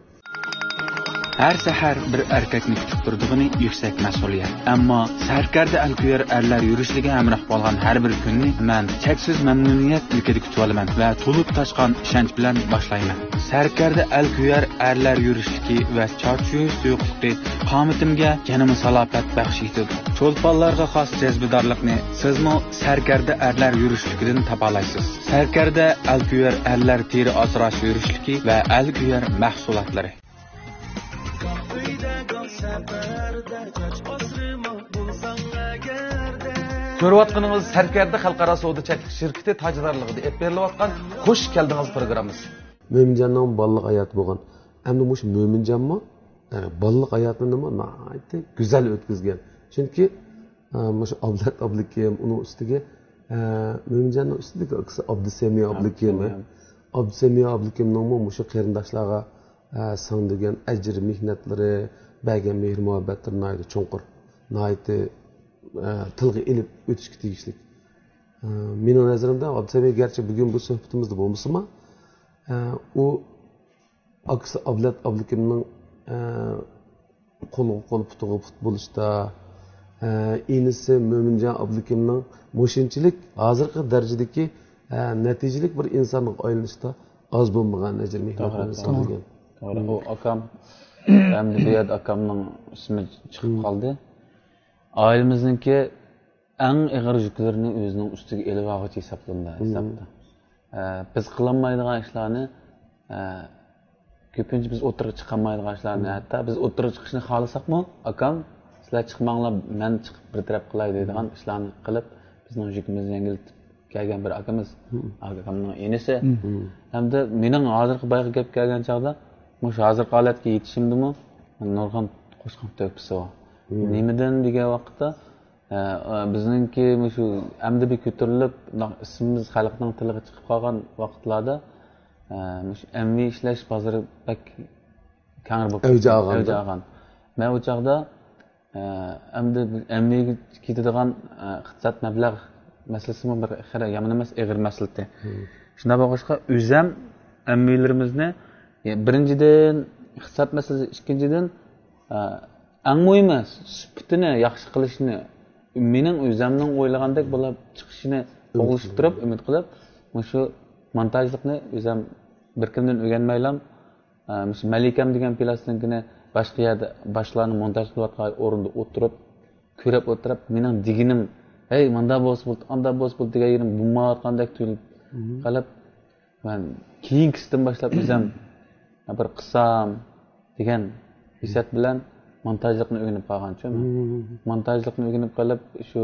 ھەر سەھەر بىر ئەركەكنى كۈتۈپ تۇرىدىغىنى يۈكسەك مەسئۇلىيەت. ئەمما سەركەردە ئەلكۆيەر ئەرلەر يۈرۈشلۈكىگە ھەمراھ بولغان ھەر بىر كۈننى مەن چەكسىز مەمنۇنىيەت ئىلكىدە كۈتۈۋالىمەن ۋە تولۇپ تاشقان ئىشەنچ بىلەن باشلايمەن. سەركەردە ئەلكۆيەر ئەرلەر يۈرۈشلۈكى ۋە چارچىيۇش سۇيۇقلۇقى قامىتىمگە يەنىمۇ سالاپەت بەخش ئېتىدۇ. چولپانلارغا خاس جەزبىدارلىقنى سىزمۇ سەركەردە ئەرلەر يۈرۈشلۈكىدىن تاپالايسىز. سەركەردە ئەلكۆيەر ئەرلەر تېرە ئاسراش يۈرۈشلۈكى ۋە ئەلكۆيەر مەھسۇلاتلىرى. كۆرۈۋاتقىنىڭىز سەركەردە خەلقئارا سودا چەكلىك شىركىتى تاجدارلىقىدا ئېلىپ بېرىلىۋاتقان خۇش كەلدىڭىز پروگراممىسى. مۆمىنجاننىڭ بالىلىق ھاياتى بولغان. ئەمدى مۇشۇ مۆمىنجانمۇ، ئە، بالىلىق ھاياتىنىمۇ ناھايىتى گۈزەل ئۆتكۈزگەن. چۈنكى، ئە، مۇشۇ ئابلەت ئابلىكىم، ئۇنىڭ ئۈستىگە، ئە، مۆمىنجاننىڭ ئۈستىدىكى ئاكىسى ئابدۇسەمىيە ئابلىكىم. ئابدۇسەمىيە. ئابدۇسەمىيە ئابلىكىمنىڭمۇ مۇشۇ قېرىنداشلارغا، ئە، سىڭدۈرگەن ئەجىر مېھنەتلىرى، بەرگەن مېھىر مۇھەببەتلىرى ناھايىتى چوڭقۇر، ناھايىتى، ئە، تىلغا ئېلىپ ئۆتۈشكە تېگىشلىك. ئە، مېنىڭ نەزىرىمدە ئابدۇسەمىيە گەرچە بۈگۈن بۇ سۆھبىتىمىزدە بولمىسىمۇ، ئە، ئۇ ئاكىسى ئابلەت ئابلىكىمنىڭ، ئە، قولىغا قول، پۇتىغا پۇت بولۇشتا، ئە، ئىنىسى مۆمىنجان ئابلىكىمنىڭ مۇشۇنچىلىك ھازىرقى دەرىجىدىكى، ئە، نەتىجىلىك بىر ئىنسانغا ئايلىنىشتا ئاز بولمىغان ئەجىر مېھنەتلەرنى توغرا، سىڭدۈرگەن. توغرا. ئۇ ئاكام ئەمدى بۇ يەردە ئاكامنىڭ ئىسمى چىقىپ قالدى. ئائىلىمىزنىڭكى ئەڭ ئېغىر يۈكلىرىنى ئۆزىنىڭ ئۈستىگە ئېلىۋالغۇچى ھېسابلىنىدۇ، ھېسابتا. ئە، بىز قىلالمايدىغان ئىشلارنى، ئە، كۆپىنچە بىز ئوتتۇرىغا چىقالمايدىغان ئىشلارنى، ھەتتا بىز ئوتتۇرىغا چىقىشنى خالىساقمۇ، ئاكام، سىلەر چىقماڭلار، مەن چىقىپ بىر تەرەپ قىلاي دەيدىغان ئىشلارنى قىلىپ، بىزنىڭ يۈكىمىزنى يەڭگىللىتىپ كەلگەن بىر ئاكىمىز، ئاكامنىڭ ئىنىسى. ھەمدە مېنىڭ ھازىرقى بايىقى گەپ كەلگەن چاغدا، مۇشۇ ھازىرقى ھالەتكە يېتىشىمدىمۇ نۇرغۇن قوشقان تۆھپىسى بار. نېمىدىن دېگەن ۋاقىتتا، ئە، ئە، بىزنىڭكى مۇشۇ ئەمدى بىر كۆتۈرۈلۈپ، بۇنداق ئىسمىمىز خەلقنىڭ تىلىغا چىقىپ قالغان ۋاقىتلاردا، ئە، مۇشۇ ئەممىۋى ئىشلەش بازىرى بەك كەڭرى بولۇپ ئەۋج كەتكەن، ئالغاندا. ئەۋج ئالغان. مەن ئۇ چاغدا، ئە، ئەمدى ئەممىۋىگە كېتىدىغان، ئە، ئىقتىساد مەبلەغ مەسىلىسىمۇ بىر خېلى يامان ئەمەس، ئېغىر مەسىلە ئىدى. شۇنداق بولغاچقا، ئۆزەم ئەممىۋىلىرىمىزنى، يە، بىرىنچىدىن، ئىقتىساد مەسىلىسى، ئىككىنچىدىن، ئە، ئەڭ مۇھىمى، سۈپىتىنى ياخشى قىلىشنى، مېنىڭ ئۆزەمنىڭ ئويلىغاندەك بولۇپ چىقىشىنى ئۈمىد قىلىمەن. ئوغلىشتۇرۇپ، ئۈمىد قىلىپ، مۇشۇ مونتاژلىقنى ئۆزەم بىر كىمدىن ئۆگەنمەيلا، ئە، مۇشۇ مەلىكەم دېگەن پىلاستىنكىنى باشقا يەردە باشقىلارنىڭ مونتاژ قىلىۋاتقان ئورنىدا ئولتۇرۇپ، كۆرۈپ ئولتۇرۇپ، مېنىڭ دېگىنىم، ھەي، مۇنداق بولسا بولدى، ئانداق بولسا بولدى دېگەن يېرىم بولمايۋاتقاندەك تۇيۇلۇپ قېلىپ، مەن كېيىنكىسىدىن باشلاپ ئۆزەم بىر قىلسام دېگەن ھېسسىيات بىلەن مونتاژلىقنى ئۆگىنىپ قالغانچۇ مەن. مونتاژلىقنى ئۆگىنىپ قېلىپ، شۇ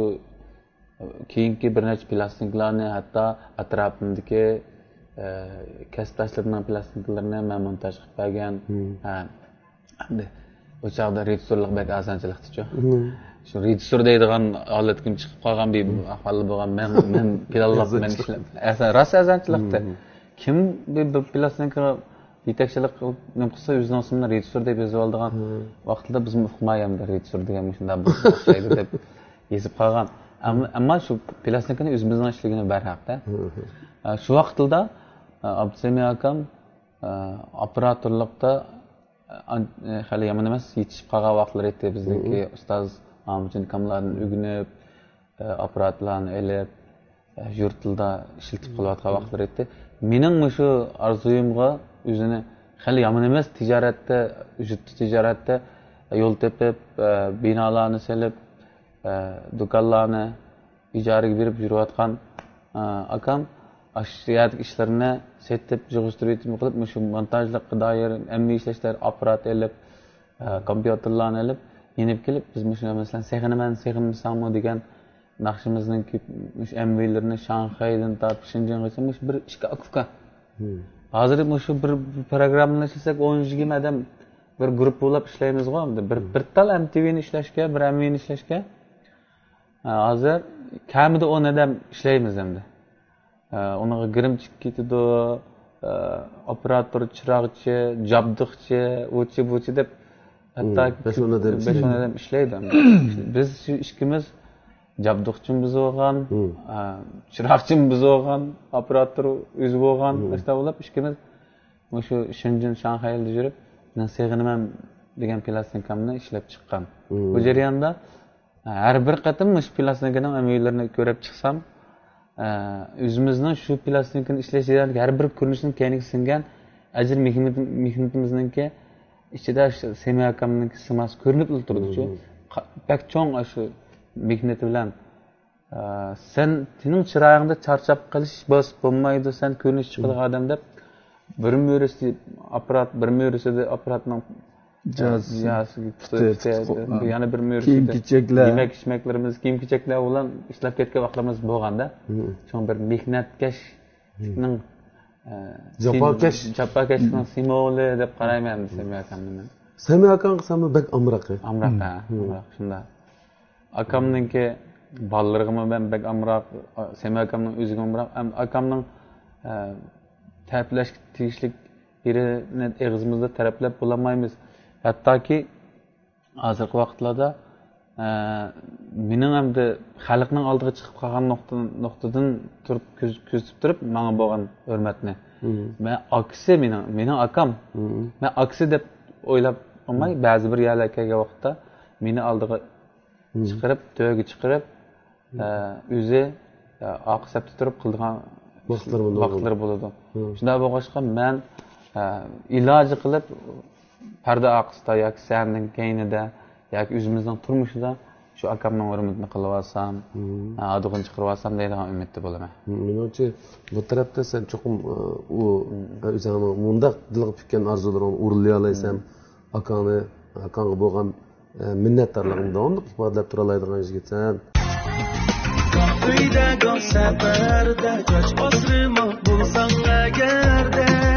كېيىنكى بىر نەچچە پىلاستىنكىلارنى، ھەتتا ئەتراپىمدىكى، ئە، كەسىپداشلىرىمنىڭ پىلاستىنكىلىرىنى مەن مونتاژ قىلىپ بەرگەن. ھە. ئەمدى ئۇ چاغدا رېژىسسورلۇق بەك ئاسانچىلىقتىچۇ. شۇ رېژىسسور دەيدىغان ھالەتكىمۇ چىقىپ قالغان بىر ئەھۋالدا بولغان. مەن، مەن پىلانلاپ، مەن ئىشلەپ. ئاسان، راست ئاسانچىلىقتى. كىم بىر، بىر پىلاستىنكا يېتەكچىلىك قىلىپ نېمە قىلسا، ئۆزىنىڭ ئىسمىنى رېژىسسور دەپ يېزىۋالىدىغان ۋاقتىدا بىزمۇ ئۇقماي، ئەمدى رېژىسسور دېگەن مۇشۇنداق بولسا ئوخشايدۇ دەپ يېزىپ قالغان. ئەمما، ئەمما شۇ پىلاستىنكىنى ئۆزىمىزنىڭ ئىشلىگىنى بەرھەق-تە. ئە، شۇ ۋاقىتلىدا، ئە، ئابدۇسەمىت ئاكام، ئە، ئاپپاراتورلۇقتا، ئە، ئان-، ئە، خېلى يامان ئەمەس، يېتىشىپ قالغان ۋاقىتلىرى ئىدى. بىزنىڭكى ئۇستاز ئامىتجان ئاكاملاردىن ئۆگىنىپ، ئە، ئاپپاراتلارنى ئېلىپ، ئە، يۇرتلىرىدا ئىشلىتىپ قېلىۋاتقان ۋاقىتلىرى ئىدى. مېنىڭ مۇشۇ ئارزۇيۇمغا ئۆزىنى خېلى يامان ئەمەس، تىجارەتتە، جىددىي تىجارەتتە يول تېپىپ، ئە، بىنالارنى سېلىپ، ئە، دۇكانلارنى ئىجارىگە بېرىپ يۈرۈۋاتقان، ئە، ئاكام ئاشۇ يەردىكى ئىشلىرىنى سېتىپ، يىغىشتۇرۇۋېتىپ قىلىپ، مۇشۇ مونتاژلىققا دائىر ئەممىۋى ئىشلەشلەر، ئاپپارات ئېلىپ، ئە، كومپيۇتېرلارنى ئېلىپ، يېنىپ كېلىپ، بىز مۇشۇ، مەسىلەن، سېغىنىمەن، سېغىنمىسەڭمۇ دېگەن ناخشىمىزنىڭكى مۇشۇ ئەممىۋىلىرىنى شاڭخەيدىن تارتىپ شېنجېنغىچە مۇشۇ بىر ئىككى ئاكا-ئۇكا. ھازىر مۇشۇ بىر، بىر پروگراممىنى ئىشلىسەك، ئون يىگىرمە ئادەم بىر گۇرۇپپا بولاپ ئىشلەيمىزغۇ، ئەمدى بىر، بىر تال ئەم تى ۋىنى ئىشلەشكە، بىر ئەممىۋىنى ئىشلەشكە. ھە، ھازىر كەمىدە ئون ئادەم ئىشلەيمىز ئەمدى. ھە، ئۇنىڭغا گىرىمچىلىك كېتىدۇ، ھە، ئوپېراتور، چىراغچى، جابدۇقچى، ئۇچى، بۇچى دەپ، ھەتتا بەش ئون ئادەم بەش ئون ئادەم ئىشلەيدۇ. بىز شۇ ئىككىمىز جابدۇقچىمۇ بىز بولغان، ھە، چىراغچىمۇ بىز بولغان، ئوپېراتور ئۆزى بولغان، مۇشۇنداق بولۇپ ئىككىمىز مۇشۇ شېنجېن، شاڭخەيلەردە يۈرۈپ، مېنىڭ سېغىنىمەن دېگەن پىلاستىنكامنى ئىشلەپ چىققان. بۇ جەرياندا ھەر بىر قېتىم مۇشۇ پىلاستىنكىنىڭ ئۈنۋىلىرىنى كۆرۈپ چىقسام، ئە، ئۆزىمىزنىڭ شۇ پىلاستىنكىنى ئىشلەش جەريانىدىكى ھەر بىر كۆرۈنۈشنىڭ كەينىگە سىڭگەن ئەجىر مېھنىتىم-، مېھنىتىمىزنىڭكى ئىچىدە شۇ سەمىي ئاكامنىڭكى سىماسى كۆرۈنۈپلا تۇرىدۇ. شۇ قا-، بەك چوڭ شۇ مېھنىتى بىلەن، ئە، سەن، سېنىڭ چىرايىڭدا چارچاپ قېلىش باسىپ بولمايدۇ، سەن كۆرۈنۈش چىقىدىغان ئادەم دەپ، بىر مۈرىسى ئاپپارات، بىر مۈرىسىدە ئاپپاراتنىڭ جاز، جاز، پۇتى، پۇتى، پۇتى، پۇتى، يەنە بىر مۈرىسىدە كىيىم-كېچەكلەر. يېمەك-ئىچمەكلىرىمىز، كىيىم-كېچەكلەر بىلەن ئىشلەپ كەتكەن ۋاقىتلىرىمىز بولغاندا، شۇڭا بىر مېھنەتكەشنىڭ، ئە، جاپاكەش. سىم-، جاپاكەشنىڭ سىمۋولى دەپ قارايمەن سەمىي ئاكامنى مەن. سەمىي ئاكاڭغا سەنمۇ بەك ئامراق، ئە؟ ئامراق، ھە، ئامراق، شۇنداق. ئاكامنىڭكى بالىلىرىغىمۇ مەن بەك ئامراق، سەمىي ئاكامنىڭ ئۆزىگە ئامراق. ئەمدى ئاكامنىڭ، ئە، تەرىپلەشكە تېگىشلىك يېرىنى ئېغىزىمىزدا تەرىپلەپ بولالمايمىز. ھەتتاكى ھازىرقى ۋاقىتلاردا، ئە، مېنىڭ ئەمدى خەلقنىڭ ئالدىغا چىقىپ قالغان نۇقتا-، نۇقتىدىن تۇرۇپ كۆز-، كۆزىتىپ تۇرۇپ ماڭا بولغان ھۆرمەتنى. مەن ئاكىسى مېنىڭ، مېنىڭ ئاكام. مەن ئاكىسى دەپ ئويلاپ قالماي، بەزى بىر يەرلەرگە كەلگەن ۋاقىتتا مېنى ئالدىغا چىقىرىپ، تۆرگە چىقىرىپ، ئە، ئۆزى، ئە، ئارقا سەپتە تۇرۇپ قىلىدىغان ۋاقىتلىرى بولىدۇ. ۋاقىتلىرى بولىدۇ. شۇنداق بولغاچقا مەن، ئە، ئىلاجى قىلىپ پەردە ئارقىسىدا ياكى سەھنىنىڭ كەينىدە ياكى ئۆزىمىزنىڭ تۇرمۇشىدا شۇ ئاكامنىڭ ھۆرمىتىنى قىلىۋالسام، ئە، ئادىغىنى چىقىرىۋالسام دەيدىغان ئۈمىدتە بولىمەن. مېنىڭچە بۇ تەرەپتە سەن چوقۇم، ئە، ئۇ، ئە، ئۆزۈڭنىڭ مۇنداق دىلغا پۈككەن ئارزۇلىرىڭنى ئورۇنلىيالايسەن. ئاكاڭنى، ئاكاڭغا بولغان، ئە، مىننەتدارلىقىنى داۋاملىق ئىپادىلەپ تۇرالايدىغان يىگىتسەن. ئۆيدە گاھ سەپەردە چاچ ئاسرىماق بولساڭ ئەگەردە.